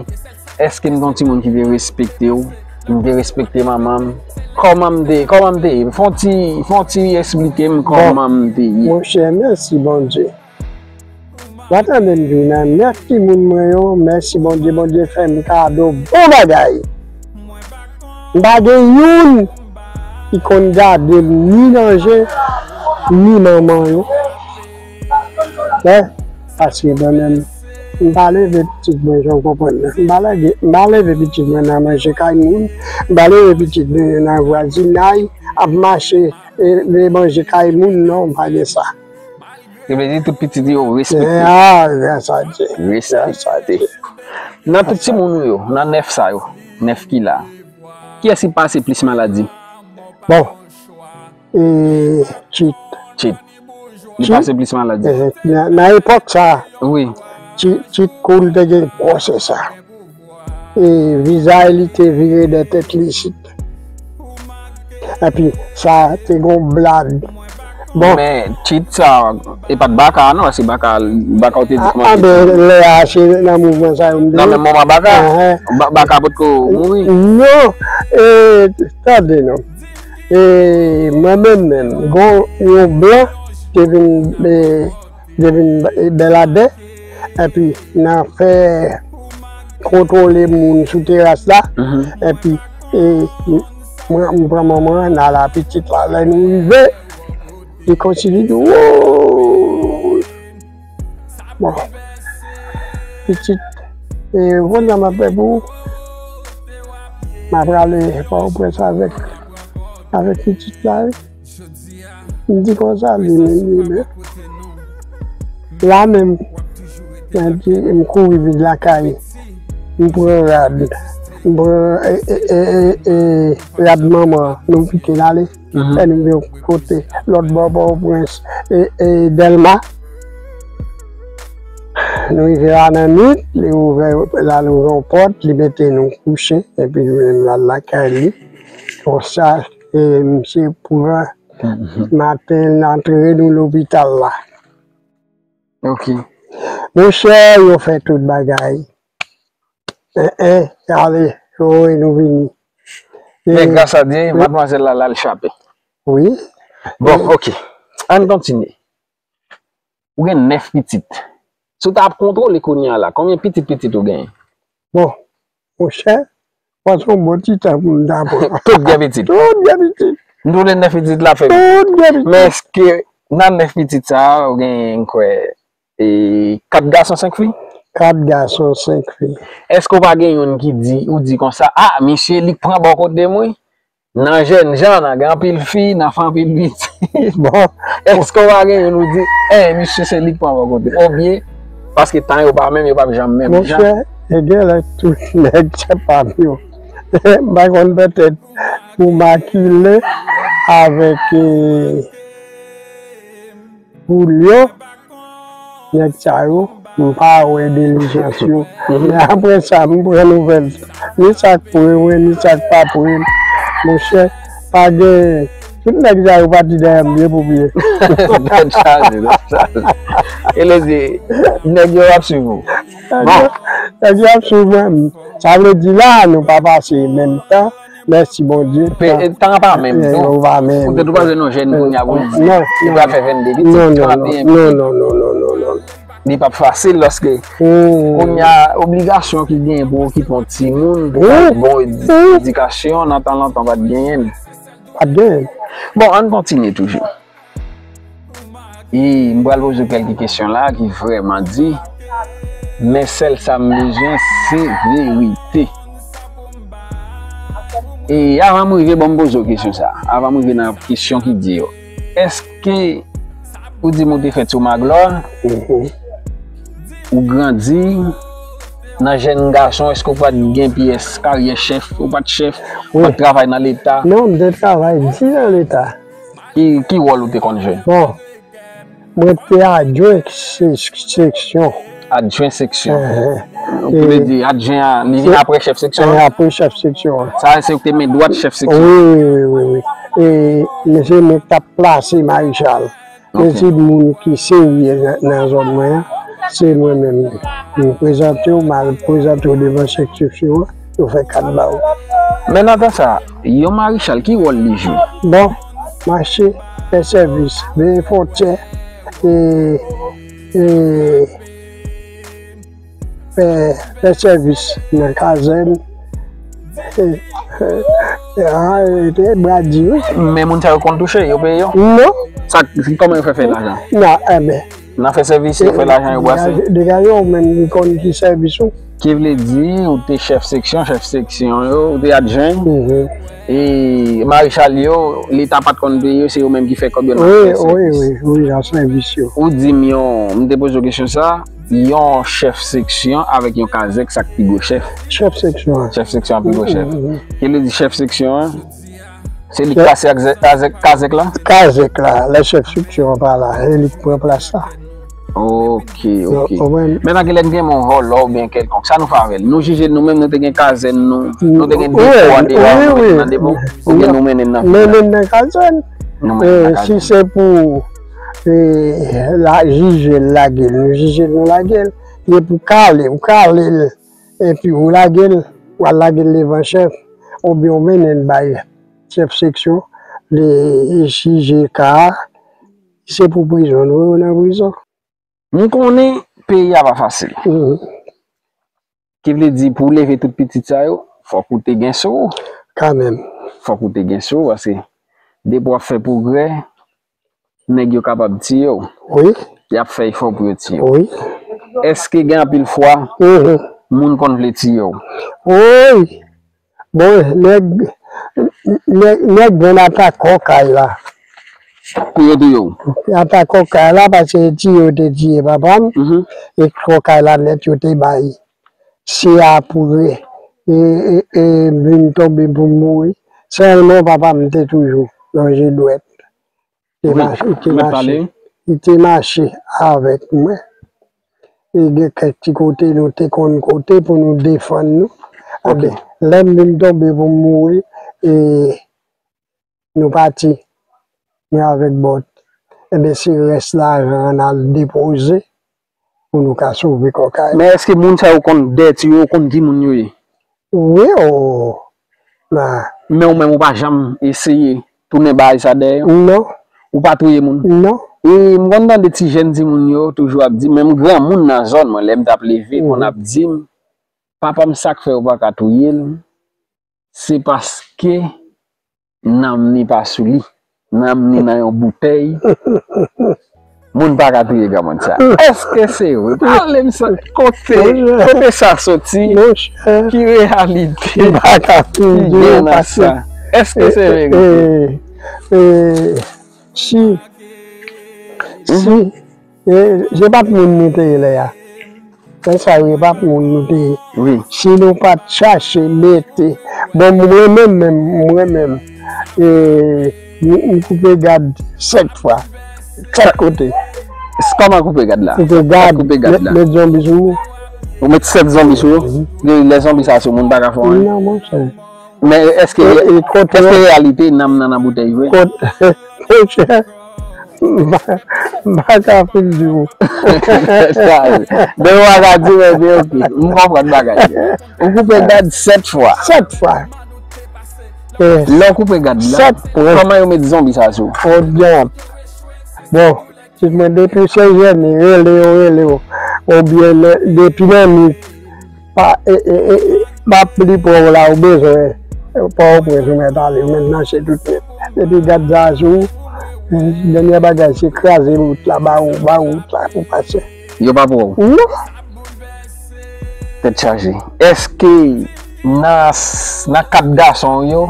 Èske m te yon timoun ki te respekte w? M te respekte manman m? Kòman m te, kòman m te ye? Fè yon ti, fè yon ti eksplike m kòman m te ye. Monchè, mèsi Bondye. W a tande m di w nan nèf timoun mwen yo, mèsi Bondye, Bondye fè m kado bon bagay. M pa gen youn ki konn gade m ni nan je, ni manman yo. Wè, paske mwen menm, m pa leve pitit mwen jan w konprann nan. M pa lage, m pa leve pitit mwen nan manje kay moun. M pa leve pitit mwen nan vwazinay, ap mache, e, e manje kay moun, non, m pa gen sa. Sa vle di tout pitit yo respekte. Ah, gras a Dye. Respekte. Gras a Dye. Nan tout timoun ou yo, nan nèf sa yo, nèf ki la, kiyès ki pase plis maladi? Bon, e, Tchit. Tchit. Li pase plis maladi. Eh, nan, nan epòk sa, wi. Tchit, Tchit kou l te gen gwosè sa. E vizaj li te vire dèyè tèt li isit. Epi sa te gon blad. Bon. Men Tchit sa, e pa t Baka non, paske Baka, Baka ou te di kòman. Ah, ben, lè a se nan mouvman sa yo m te. Nan menm moman Baka? Ba-, Baka potko mouri? Non, e, tande non. E mwen menm menm, gon yon blan te vin, e, te vin, e, Bèladè, epi nan fè kontwole moun sou teras la, epi, e, m, m pran manman an, n al a pitit la. Lè nou rive, li kontinye di, "Wouy!" Bon, pitit, e, konnya m ap fè pou ou? M ap prale Pòtoprens avèk, avèk pitit la, wi. M di konsa, li menm, li menm. La menm, m di, m kouri vin lakay. M pran rad, m pran, e, e, e, e, e, rad manman, nou kite l ale. Lè nou rive kote lòt bò Pòtoprens, e, e, Dèlma. Nou rive la nan nwit, li ouvè, l al ouvè yon pòt, li mete nou kouche, epi li menm l al lakay li. Konsa, e, misye pran maten, l antre nou lopital la. Ok. Monchè, yo fè tout bagay. En, en, ale, woy, nou vini. Men gras a Dye, madmwazèl la, l al chape. Wi. Bon, ok. Ann kontinye. Ou gen nèf pitit. Si w ta ap kontwole kounye a la, konbyen pitit pitit ou genyen? Bon, monchè, pase yon bon ti tan pou m ta pran. Tout gen pitit. Tout gen pitit. M twouve nèf pitit la fè. Tout gen pitit. Men èske nan nèf pitit sa a, ou gen, m kwè, e, kat gason, senk fi? Kat gason, senk fi. Èske w pa gen youn ki di, ou di konsa, "Ah, misye, li k pran bò kote m, wi. Nan jèn jan, nan gen anpil fi, nan fè anpil pitit." Bon. Èske w pa gen youn ou di, "Eh, misye, se li k pran bò kote m"? Oubyen, paske tan yo pa menm, yo p ap janm menm jan? Monchè, e gen lè tout nèg se pa m yo. M pa konn petèt pou Makile avèk, e, Julio, nèg sa yo, m pa wè dilijans yo. Men apre sa, m pran nouvèl. Ni sa k pre mwen, ni sa k pa pre m. Monchè, pa gen. Tout nèg sa yo pati dèyè m, pye pou pye. Tèt chaje, tèt chaje. E lè di, nèg yo ap swiv ou. Bon. Nèg yo ap swiv mwen. Sa vle di la, nou pa pase menm tan. Mèsi Bondye. Pe, tan, e, tan an pa menm, e, non. Ou pa menm. Poutèt ou pa jwenn yon jèn kounye a pou l di, non, li pral fè vennde pitit, non, non, trannteyen pitit. Non, non, non, non, non, non. Li p ap fasil paske kounye a, obligasyon ki genyen pou okipe yon timoun, pou bay bon edi-, edikasyon, nan tan lontan pa t genyen l. Pa t genyen l. Bon, ann kontinye toujou. E m pral poze w kèlke kesyon la ki vrèman di, men sèl sa m bezwen, se verite. E avan m rive, bon, m poze w kesyon sa. Avan m rive nan kesyon ki di yo, èske ou di m ou te fèt sou Maglòn, ou grandi nan jèn gason, èske ou pa t gen pyès karyè chèf, ou pa t chèf, ou pa t travay nan Leta? Non, m te travay di nan Leta. Ki, ki wòl ou te konn jwe? Bon, mwen te adjwen se-, seksyon. Adjwen seksyon. Enhen. Ou vle di adjwen an, li vin apre chèf seksyon an? Enhen, apre chèf seksyon an. Sa se ou te men dwat chèf seksyon? Wi, wi, wi, wi, wi. E, men se mwen k t ap plase marichal. Ok. Men se moun ki serye nan, nan zòn mwen an, se mwen menm. M prezante w, m al prezante w devan chèf seksyon an. Yo fè kat ba ou. Men nan tan sa, yon marichal, ki wòl li jwe? Bon, mache, fè sèvis, veye fwontyè, e, e, fè, fè sèvis nan kazèn, e, e, e, a, e, te bra di, wi. Men moun sa yo konn touche, yo peye yo? Non. Sa, kòman yo fè fè lajan? Non, enben, Nan fè sèvis yo, fè lajan yo brase. Degaje, degaje w menm, m konn ki sèvis ou. Ki vle di, ou te chèf seksyon, chèf seksyon yo, ou te adjwen. E marichal yo, Leta pa t konn peye yo, se yo menm ki fè kòb yo nan fè sèvis. Wi, wi, wi, nan sèvis yo. Ou di m yon, m te poze w kesyon sa, yon chèf seksyon avèk yon kazèk, sa k pi gwo chèf? Chèf seksyon an. Chèf seksyon an pi gwo chèf. Ki vle di chèf seksyon an, Se li k pase ak zè-, kazèk, kazèk la? Kazèk la, lè chèf seksyon an pa la, e li k pran plas la. Ok, ok. Ou konprann? Men nan gen lè n gen yon vòlò oubyen kèlkonk, sa nou fè avè l? Nou jije nou menm, nou te gen kazèn nou, nou te gen depo a devan, nou mete nan depo, oubyen nou mennen l nan vil la? Mennen l nan kazèn. Nou mennen l nan kazèn. Si se pou, e, la, jije l, lage l, nou jije l, nou lage l. E pou kale, ou kale l, epi ou lage l, ou al lage l devan chèf, oubyen ou mennen l bay chèf seksyon, li jije ka a, Se pou prizon, nou, yo nan prizon. M konnen peyi a pa fasil. Mhm. Ki vle di, pou w leve tout pitit sa yo, fòk ou te gen sou ou. Kanmenm. Fòk ou te gen sou ou, paske depi w ap fè pwogrè, nèg yo kapab tiye w. Wi, Y ap fè efò pou yo tiye w. wi. Èske gen anpil fwa Mhm. moun konn vle tiye w? Wi. Bon, nèg, nèg, nèg jwenn atak kòkay la. Pou yo touye w? Atak kòkay la, paske tiye yo te tiye papa m, Mhm. e kòkay la nèt yo te bay. Se apre, e, e, e, m vin tonbe pou m mouri. Sèlman papa m te toujou lonje dwèt. Te Wi, mache, te mwen mache. Pale. Li te mache avèk mwen. E gen kèk ti kote nou te konn kote pou nou defann nou. Ok. Ebyen, lè m vin tonbe pou m mouri, e nou pati, mwen avèk Bòt. Ebyen, se rès lajan an n al depoze pou nou ka sove kòkay. Men èske moun sa yo konn dèyè tiyo, yo konn ki moun yo ye? Wi, o. Na. Men ou menm ou pa janm eseye tounen bagay sa dèyè? Non, Ou pa touye moun? Non. E m konn tande ti jèn timoun yo toujou ap di, menm granmoun nan zòn mwen, lè m t ap leve, konn ap di m, papa m sa k fè yo pa ka touye l, se paske nanm ni pa sou li. Nanm ni nan yon boutèy. Moun pa ka touye granmoun sa. Èske se vre? Pale m sa. Kote, kote sa soti? Ki reyalite ki gen nan sa? Èske se verite? Si, si, e, se pa t moun nou te ye lè a. Lè sa yo, e pa t moun nou te ye. Wi. Si nou pa t chache mete. Bon, mwen menm, menm, mwen menm, e, m, m koupe gad sèt fwa. Sèt kote. Kòman koupe gad la? Koupe gad. Koupe gad la. Met zonbi sou ou. Ou met sèt zonbi sou yo? Lè zonbi sa sou moun pa ka fè anyen? Non, monchè. Men èske, èske reyalite nanm nan nan boutèy vre? Kot, monchè, m pa, m pa ka fin di w. Depi w pa ka di w, ebyen, ok. M konprann bagay. Ou koupe gad sèt fwa. Sèt fwa. Lè w koupe gad la, kòman yo met zonbi sa sou? O dyanm. Bon, si mwen depi se jèn, rele yo, rele yo. Oubyen depi nan nwit, pa, e, e, e, m ap li pou w la, ou bezwen, pa w prens, ou mèt ale, ou mèt mache tout nwit. Depi gad sa sou ou, dènyè bagay, se kraze wout la, ba ou, ba wout la pou pase. Yo pa pou ou? Non. Tèt chaje. Èske nan, nan kat gason yo,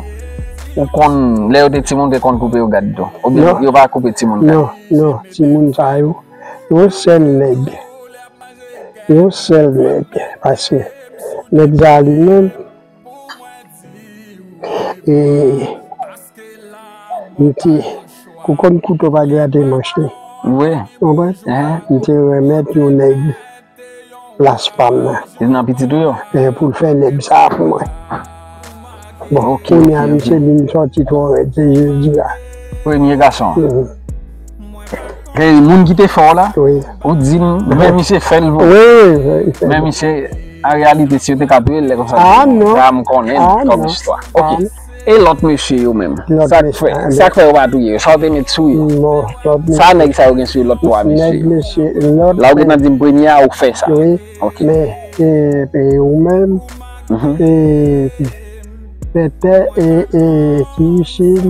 ou konn, lè yo te timoun, te konn koupe yo gad tou? Oubyen yo pa koupe timoun gad? Non, non, timoun sa yo, yon sèl nèg. Yon sèl nèg. Paske nèg sa li menm, e, m te, ou konn kouto pa grate manch li. Wi. Konprann? M te remèt yon nèg plas pa m nan. Se nan pitit ou yo? E pou l fè nèg sa pou mwen. Bon, kounye a, misye vin sòti twò rèd, se jodi a. Premye gason an. Gen moun ki te fè w la? Ou di m, men misye fè l pou. Wi, wi. Men misye, an reyalite, si yo te ka touye l, lè konsa, sa m konnen kòm istwa. Ok. E lòt mesye yo menm? Sa k fè, sa k fè yo pa touye yo? Sa w te met sou yo? Sa nèg sa yo gen sou yo, lòt twa mesye yo? La w gentan di m premye a ou fè sa. Ok. Men, e, e ou menm, e, Pètè, e, e, Kiwichil.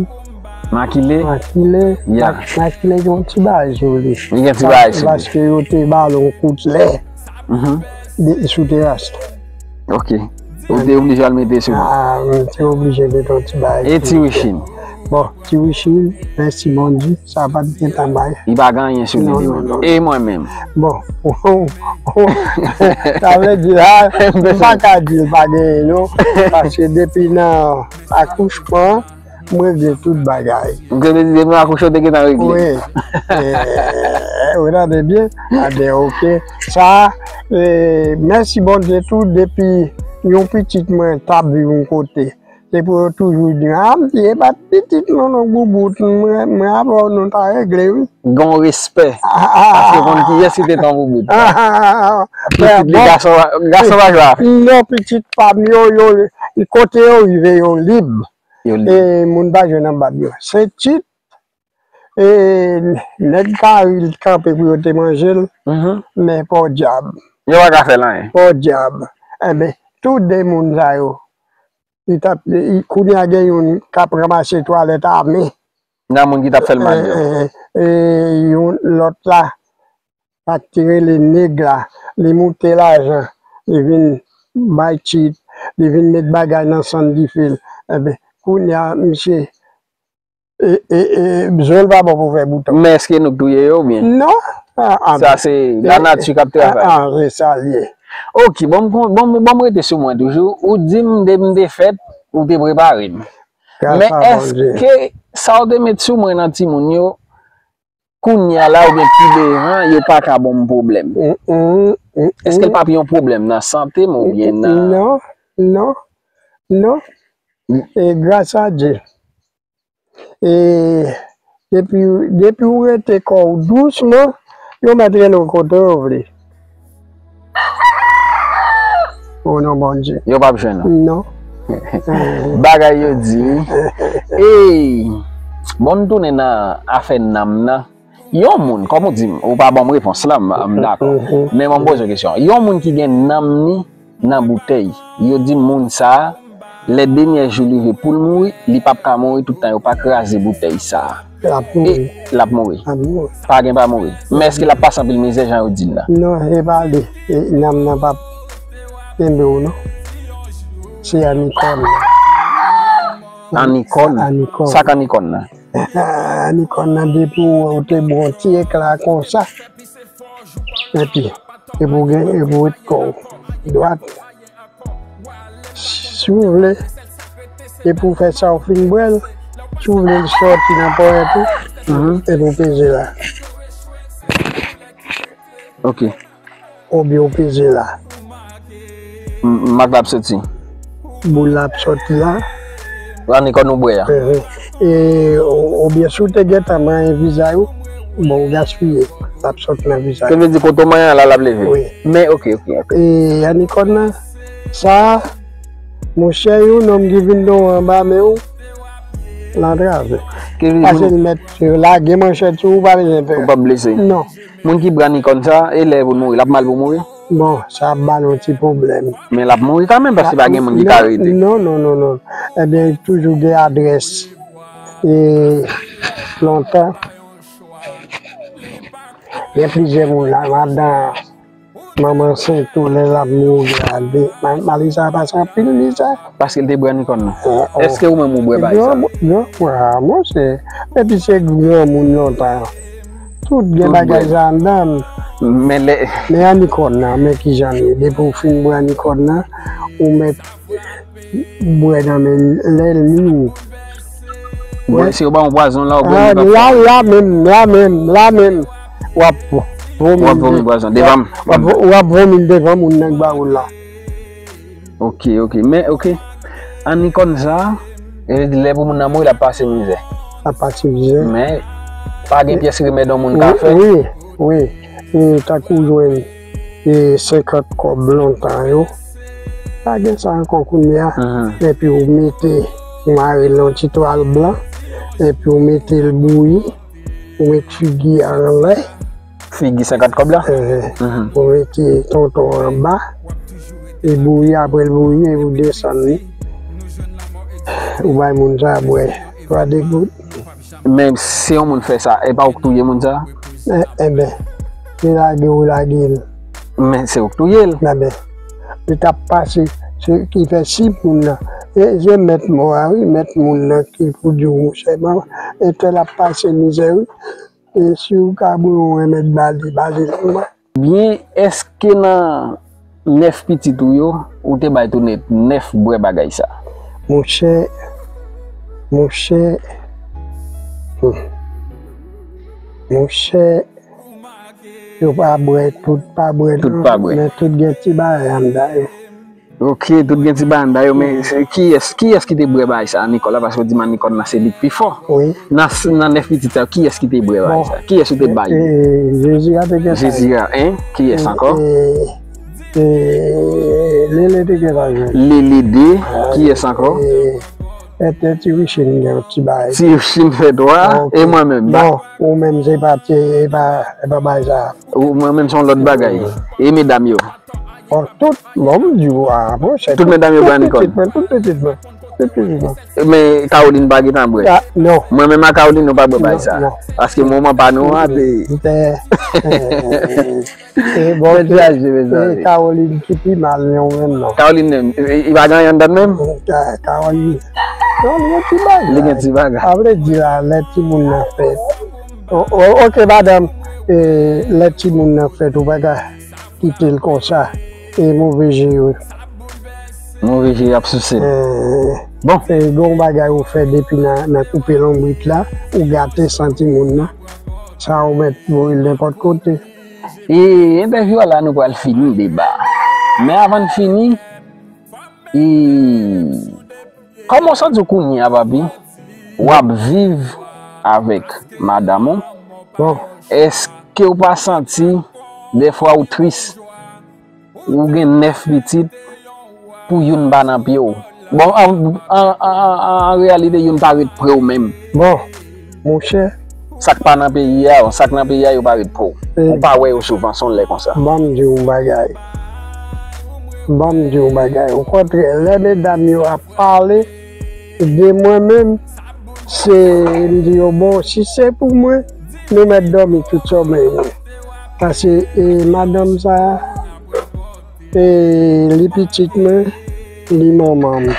Makile. Makile. Makile gen yon ti bagay sou li. Li gen ti bagay sou li. Paske yo te ba l yon kout lè sou teras la. Ok. Ou te oblije al mete sou li. Ah, m te oblije mete yon ti bagay. E Ti Wichil? Bon, Ti Wichil, mèsi Bondye, sa pa t gen tan bay. Li pa gen anyen sou li, li menm. E mwen menm? Bon, sa vle di la, m pa ka di l pa genyen non, paske depi nan akouchman, m regle tout bagay. Ou te di depi nan akouchman, ou te gentan regle? Wi. Ou tande byen? Aben, ok. Sa, e, mèsi Bondye tou, depi yon pitit mwen t ap viv yon kote. Se pou yo toujou di, a, m di, e pa pitit non, non, boubout, mwen, mwen avè w, nou ta regle, wi. Gen yon respè. Paske konn kiyès ki te tan boubout. Pitit li, gason, gason pa jwe avè. Non, pitit pa m yo, yo, kote yo rive, yo lib. Yo lib. E moun pa jwenn anba m yo. Se tit, E, nèg kari l kanpe pou yo te manje l, Mhm. men podyab. Yo pa ka fè l anyen. Podyab. Enben, tou de moun sa yo, li t ap, li, kounye a gen youn k ap ranmase twalèt a men. Nan moun ki t ap fè l mal yo. E, e, e, youn, lòt la, sa k te rele nèg la, li moute lajan, li vin bay tit, li vin met bagay nan sann dife l. Enben, kounye a, misye, e, e, e, zo l pa bon pou fè bouton. Men èske nou k touye yo oubyen? Non. Ah, ah, Sa se e, lanati k ap travay. Ah, ah, se sa l ye. Ok, bon, bon, bon, bon, m rete sou mwen toujou. Ou di m depi m te fèt, ou te prepare m. Men èske sa w te met sou mwen nan timoun yo, kounye a la oubyen pi devan, yo pa ka ban m pwoblèm? Mm, mm, mm, Èske l mm. pa pi yon pwoblèm nan sante m oubyen nan Non, non, non. E gras a Dye. E depi, depi ou rete kò w dousman, yo mèt rele w kote yo vle. O non Bondye. Yo p ap jwenn ou. Non. Bagay yo di wi. Ey, bon, n tounen nan afè nanm nan. Yon moun, kòm ou di m, ou pa ban m repons la, m, m dakò. Mhm. Men ban m poze w kesyon. Yon moun ki gen nanm ni nan boutèy, yo di moun sa a, lè dènyè jou li rive pou l mouri, li p ap ka mouri toutan yo pa kraze boutèy sa a. L ap mouri. E, l ap mouri. L ap mouri. Pa gen pa mouri. Men èske l ap pase anpil mizè jan yo di l la? Non, e pa li. E, nanm nan p ap kenbe w non. Se Anikòn. Anikòn? Anikòn. Sa k Anikòn nan? Anikòn nan depi w wè w te bon ti ekla konsa. Epi, epi w gen, epi w ret kò w dwat. Si w vle, epi w fè sa w fin bwè l, si w vle l sòti nan ponyèt ou, Mhm. epi w peze la. Ok. Oubyen w peze la. M, mak la ap soti. Boul la ap sòti la. Anikòn ou bwè a. Mhm. E, o-, oubyen si w te gentan manyen vizaj ou, bon, w gaspiye. L ap sòti nan vizaj. Sa vle di kote w manyen an la, l ap leve. Wi. Men, ok, ok, ok. E, Anikòn nan, sa, monchè, yon nonm ki vin dòmi anba men w, l antrave. Pase l mèt lage manchèt sou ou, pa bezwen pè. Ou p ap blese. Non. Moun ki bwè Anikòn sa, e lè pou l mouri, l ap mal pou mouri? Bon, sa ap ba l yon ti pwoblèm. Men l ap mouri kanmenm, paske pa gen moun ki ka rete. Non, non, non, non. Ebyen, toujou gen adrès. E lontan, gen plizyè moun la, madan, manman ansent tou, lè l ap mouri a, de, ma-, malè sa pase anpil mizè. Paske l te bwè Anikòn nan. Oh, oh. Èske ou menm ou bwè bagay sa? Granmoun, granmoun, ah, monchè. Epi se granmoun lontan. Tout gen bagay sa anndan. Men lè Men Anikòn nan, men kijan l ye. Depi w fin bwè Anikòn nan, ou mèt bwè nan men lènmi w. Bwè, si yo ba w pwazon la, ou bwè, ah, la, la menm, la menm, la menm. W ap vomi. W ap vomi pwazon. Devan m. W ap, w ap vomi devan moun nan k ba ou l la. Ok, ok. Men, ok. Anikòn sa, e vle di lè pou moun nan mouri, l ap pase mizè. L ap pase mizè. Men, pa gen pyès remèd yon moun ka fè. Wi, wi. E tankou w jwenn, e senkant kòb lontan yo. Pa gen sa ankò kounye a. Mhm. Epi w mete, w mare l nan yon ti twal blan. Epi w mete l bouyi. Ou met figi a anlè. Figi senkant kòb la? Enhen. Mhm. Ou mete tonton an anba. E bouyi, apre l bouyi, epi ou desann li. Ou bay moun sa bwè twa degout. Men si yon moun fè sa, e pa ou k touye moun sa? E, enben, li lage ou lage l. Men se ou k touye l. Enben, li t ap pase, se ki fè si moun nan. E se mèt mò a, wi, mèt moun nan ki pou di w, monchè, entèl ap pase mizè, wi. E si w ka bwè yon remèd ba li, ba li. Byen, èske nan nèf pitit ou yo, ou te bay tou nèt nèf bwè bagay sa? Monchè, monchè, hmm. Monchè, yo pa bwè, tout pa bwè, tout non, pa bwè. Men tout gen ti bagay anndan yo. Ok, tout gen ti bagay anndan yo, men se kiyès, kiyès ki te bwè bagay sa, Anikòn la, paske w di m Anikòn nan se li k pi fò. Wi. Nan, nan nèf pitit sa yo, kiyès ki te bwè bagay sa? Kiyès ou te bay? E, Jezira te gen sa. Jezira, en? Kiyès ankò? E, e, Lele te gen sa, wi. Lele de, kiyès ankò? E, Fèt ti Richin gen yon ti bagay. Ti Richin fèt, wa? Ok. E mwen menm, ba? Bon, ou menm se pa ti, e pa, e pa bagay sa. Ou, mwen menm se yon lòt bagay. E medam yo? Bon, tout, bon, m di w, a, monchè, tout medam yo pran Nicole. Tout pitit mwen, tout pitit mwen. Tout pitit mwen. Men Caroline pa gentan bwè. Ah, non. Mwen menm ak Caroline, nou pa bwè bagay sa. Non, non. Paske moman pa nou an, te. E bon, Bèl ti aje, mezanmi. Caroline ki pi mal, non, menm, non. Caroline menm, li pa gen anyen anndan menm? Ka-, Caroline. Non, li gen ti bagay. Li gen ti bagay. Sa vle di la, lè timoun nan fèt. O-, o-, ok, madanm, e, lè timoun nan fèt, ou pa ka kite l konsa. E move je yo. Move je ap souse l. Eh, bon. Se gon bagay ou fè depi nan, nan koupe lonbrit la, ou gate san timoun nan. Sa ou mèt voye l nenpòt kote. E entèvyou a la, nou pral fini deba. Men avan n fini, e, kòman w santi w kounye a, papi? W ap viv avèk madanm ou? Bon. Èske w pa santi dèfwa ou tris? Ou gen nèf pitit pou youn pa nan pye w. Bon, an, an, an, an, an reyalite, youn pa ret pre w menm. Bon, monchè. Sa k pa nan peyi a, sa k nan peyi a, yo pa ret pre w. E ou pa wè yo souvan, se yon lè konsa. Ban m di w yon bagay. Ban m di w yon bagay. Okontrè, lè medam yo ap pale de mwen menm, se, m di yo, bon, si se pou mwen, nou mèt dòmi tout sòmèy nou. Paske, e, madanm sa a, e, li pitit mwen, li manman m.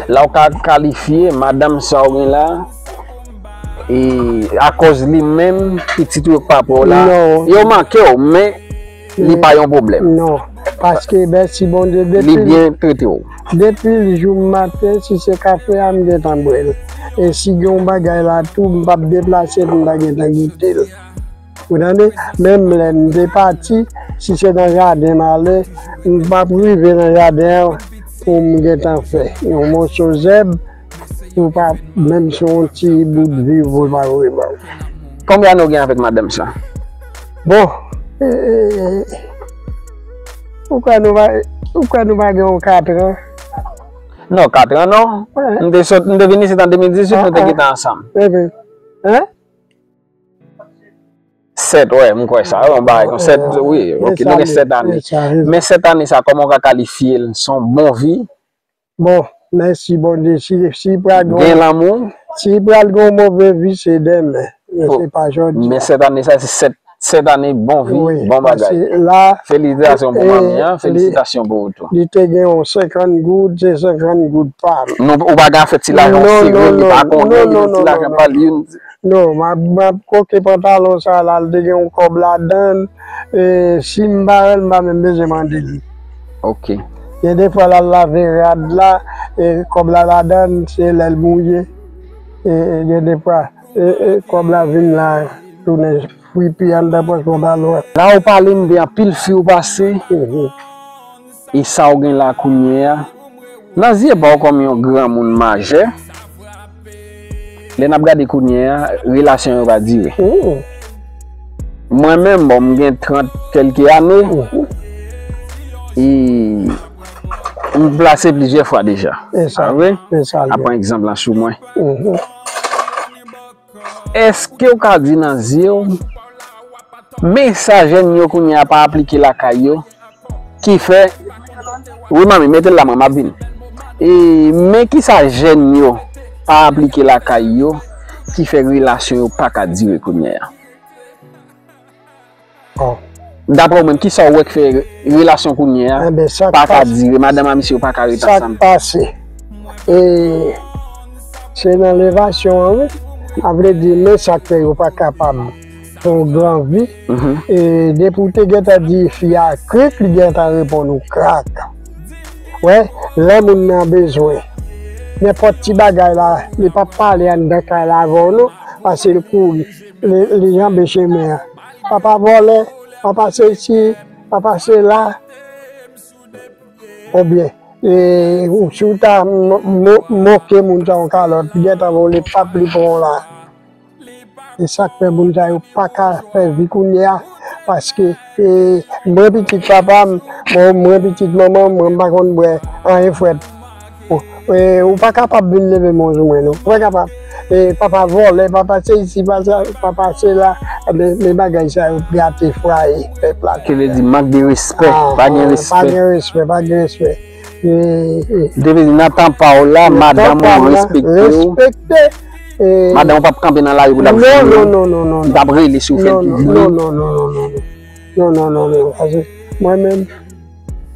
La w ka kalifye madanm sa w gen la, e, akòz li menm, pitit ou yo k pa pran w la, non, yo manke w, men li pa yon pwoblèm. Non, paske mèsi Bondye, depi li byen trete w. Depi l jou m maten, si se kafe a, m gentan bwè l. E si gen yon bagay la tou, m p ap deplase pou m pa gentan goute l. Ou tande? Menm lè m te pati, si se nan jaden m ale, m p ap rive nan jaden an pou m gentan fè yon moso zèb, ou pa, menm si yon ti bout viv ou pa voye ban m. Konbyen ane w gen avèk madanm sa? Bon, e, e, e, ou kwè nou pa, ou kwè nou pa gen yon katran? Non, katran non. Wi. M te sot, m te vin isit an de mil dizuit, nou te gentan ansanm. Hein? Sèt, wè, m kwè sa. Yon bagay kon sèt, wi. Ok, nou gen sèt ane. Men sèt ane sa, kòman w ka kalifye l? Se yon bon vi? Bon, mèsi Bondye. Si, si pral gen lanmou, si pral gen yon move vi, se demen. Men se pa jodi a. Men sèt ane sa, se sèt, sèt ane bon vi, bon bagay. Felisitasyon pou manmi an, felisitasyon pou ou tou. Li te gen yon senkant goud, se senkant goud pa m. Non, ou pa gen afè ti lajan w sere, li pa konnen, li gen ti lajan pa l, youn. Non, m ap, m ap koke pantalon sa la, l te gen yon kòb ladan l. E, si m pa wè l, m pa menm bezwen mande l. Ok. Gen de fwa l al lave rad la, e, kòb la ladan l, se lè l mouye. E, e, gen de fwa, e, e, kòb la vin la, tounen pipi anndan pòch pantalon an. La ou pale, m gen anpil fi ou pase. E sa w gen la kounye a, nan zye pa w kòm yon granmoun majè, lè n ap gade kounye a, relasyon yo pa dire. Mwen menm, bon, m gen trant kèlke ane, e m plase plizyè fwa deja. A vre? A pran egzanp la sou mwen. Èske w ka di nan zye w, men sa jèn yo kounye a pa aplike lakay yo, ki fè, wi, manmi, mete l la, manmi, m ap vin. E, men kisa jèn yo pa aplike lakay yo, ki fè relasyon yo pa ka dire kounye a? Daprè w menm, kisa w wè k fè relasyon kounye a pa ka dire? Madanm a misye yo pa ka ret ansanm. Sa k pase? E, se nan levasyon an, wi. Sa vle di, men sa k fè yo pa kapab fè yon gran vi. E, depi w te gentan di fi a krik, li gentan reponn ou krak. Wè, lè moun nan bezwen nenpòt ti bagay la, li p ap pale anndan kay la avè w non, paske l kouri. Li, li janbe chemen an. Papa vòlè, papa sesi, papa sela. Oubyen, e, ou, si w ta mo-, mo-, moke moun sa yon kalòt, li gentan vole pap li pran w la. E sa k fè moun sa yo pa ka fè vi kounye a, paske, e, mwen pitit papa m, mwen, mwen pitit manman m, mwen m pa konn bwè anyen frèt. Bon, E, ou pa kapab vin leve men w sou mwen, non. Ou pa kapab. E, papa vòlè, papa se isi, papa se la, men, men bagay sa yo gate fwaye pèp la. Ki vle di mank de respè, pa gen respè. Pa gen respè, pa gen respè. E, e, te vle di nan tan pa w la, madanm ou respekte w. Respekte. E, madanm ou p ap kanpe nan lari pou l ap jwenn ou. Non, non, non, non, non. L ap rele si w fè l tou. Non, non, non, non, non, non. Non, non, non, non. Paske mwen menm,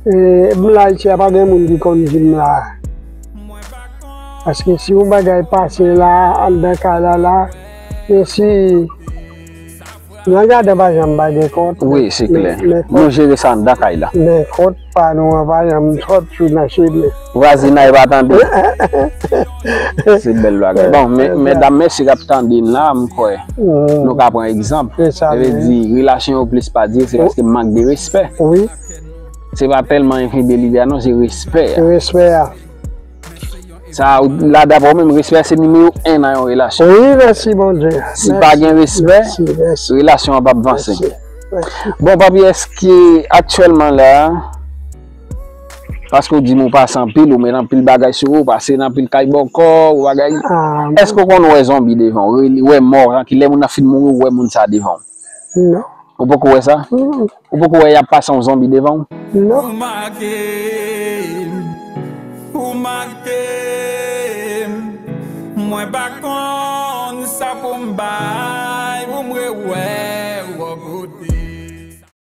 e, m la isi a, pa gen moun ki konn di m la. Paske si yon bagay pase la, anndan kay la la, men si, nan jaden pa janm pa gen kont. Wi, se klè. Nou jere sa anndan kay la. Men kont pa nou an pa janm sot sou nan chemen. Vwazinay pa tande. Se bèl bagay. Bon, men, medam, mèsi k ap tande n la, m kwè. Nou ka pran egzanp. Se sa vle di, relasyon yo plis pa dire, se paske mank de respè. Wi. Se pa tèlman enfidelite a, non, se respè a. Respè a. Sa, la, daprè w menm, respè a se nimewo en nan yon relasyon. Wi, mèsi, Bondye. Si pa gen respè, relasyon an p ap vanse. Mèsi. Bon, papi, èske aktyèlman la, paske w di m ou pase anpil, ou met anpil bagay sou ou, ou pase nan anpil kay bòkò, ou bagay. Èske w konn wè zonbi devan w, wè mò, ki lè moun nan fin mouri, ou wè moun sa devan w? Non. Ou poko wè sa? Ou poko wè y ap pase yon zonbi devan w? Non. Ou make m, ou make m, mwen pa konn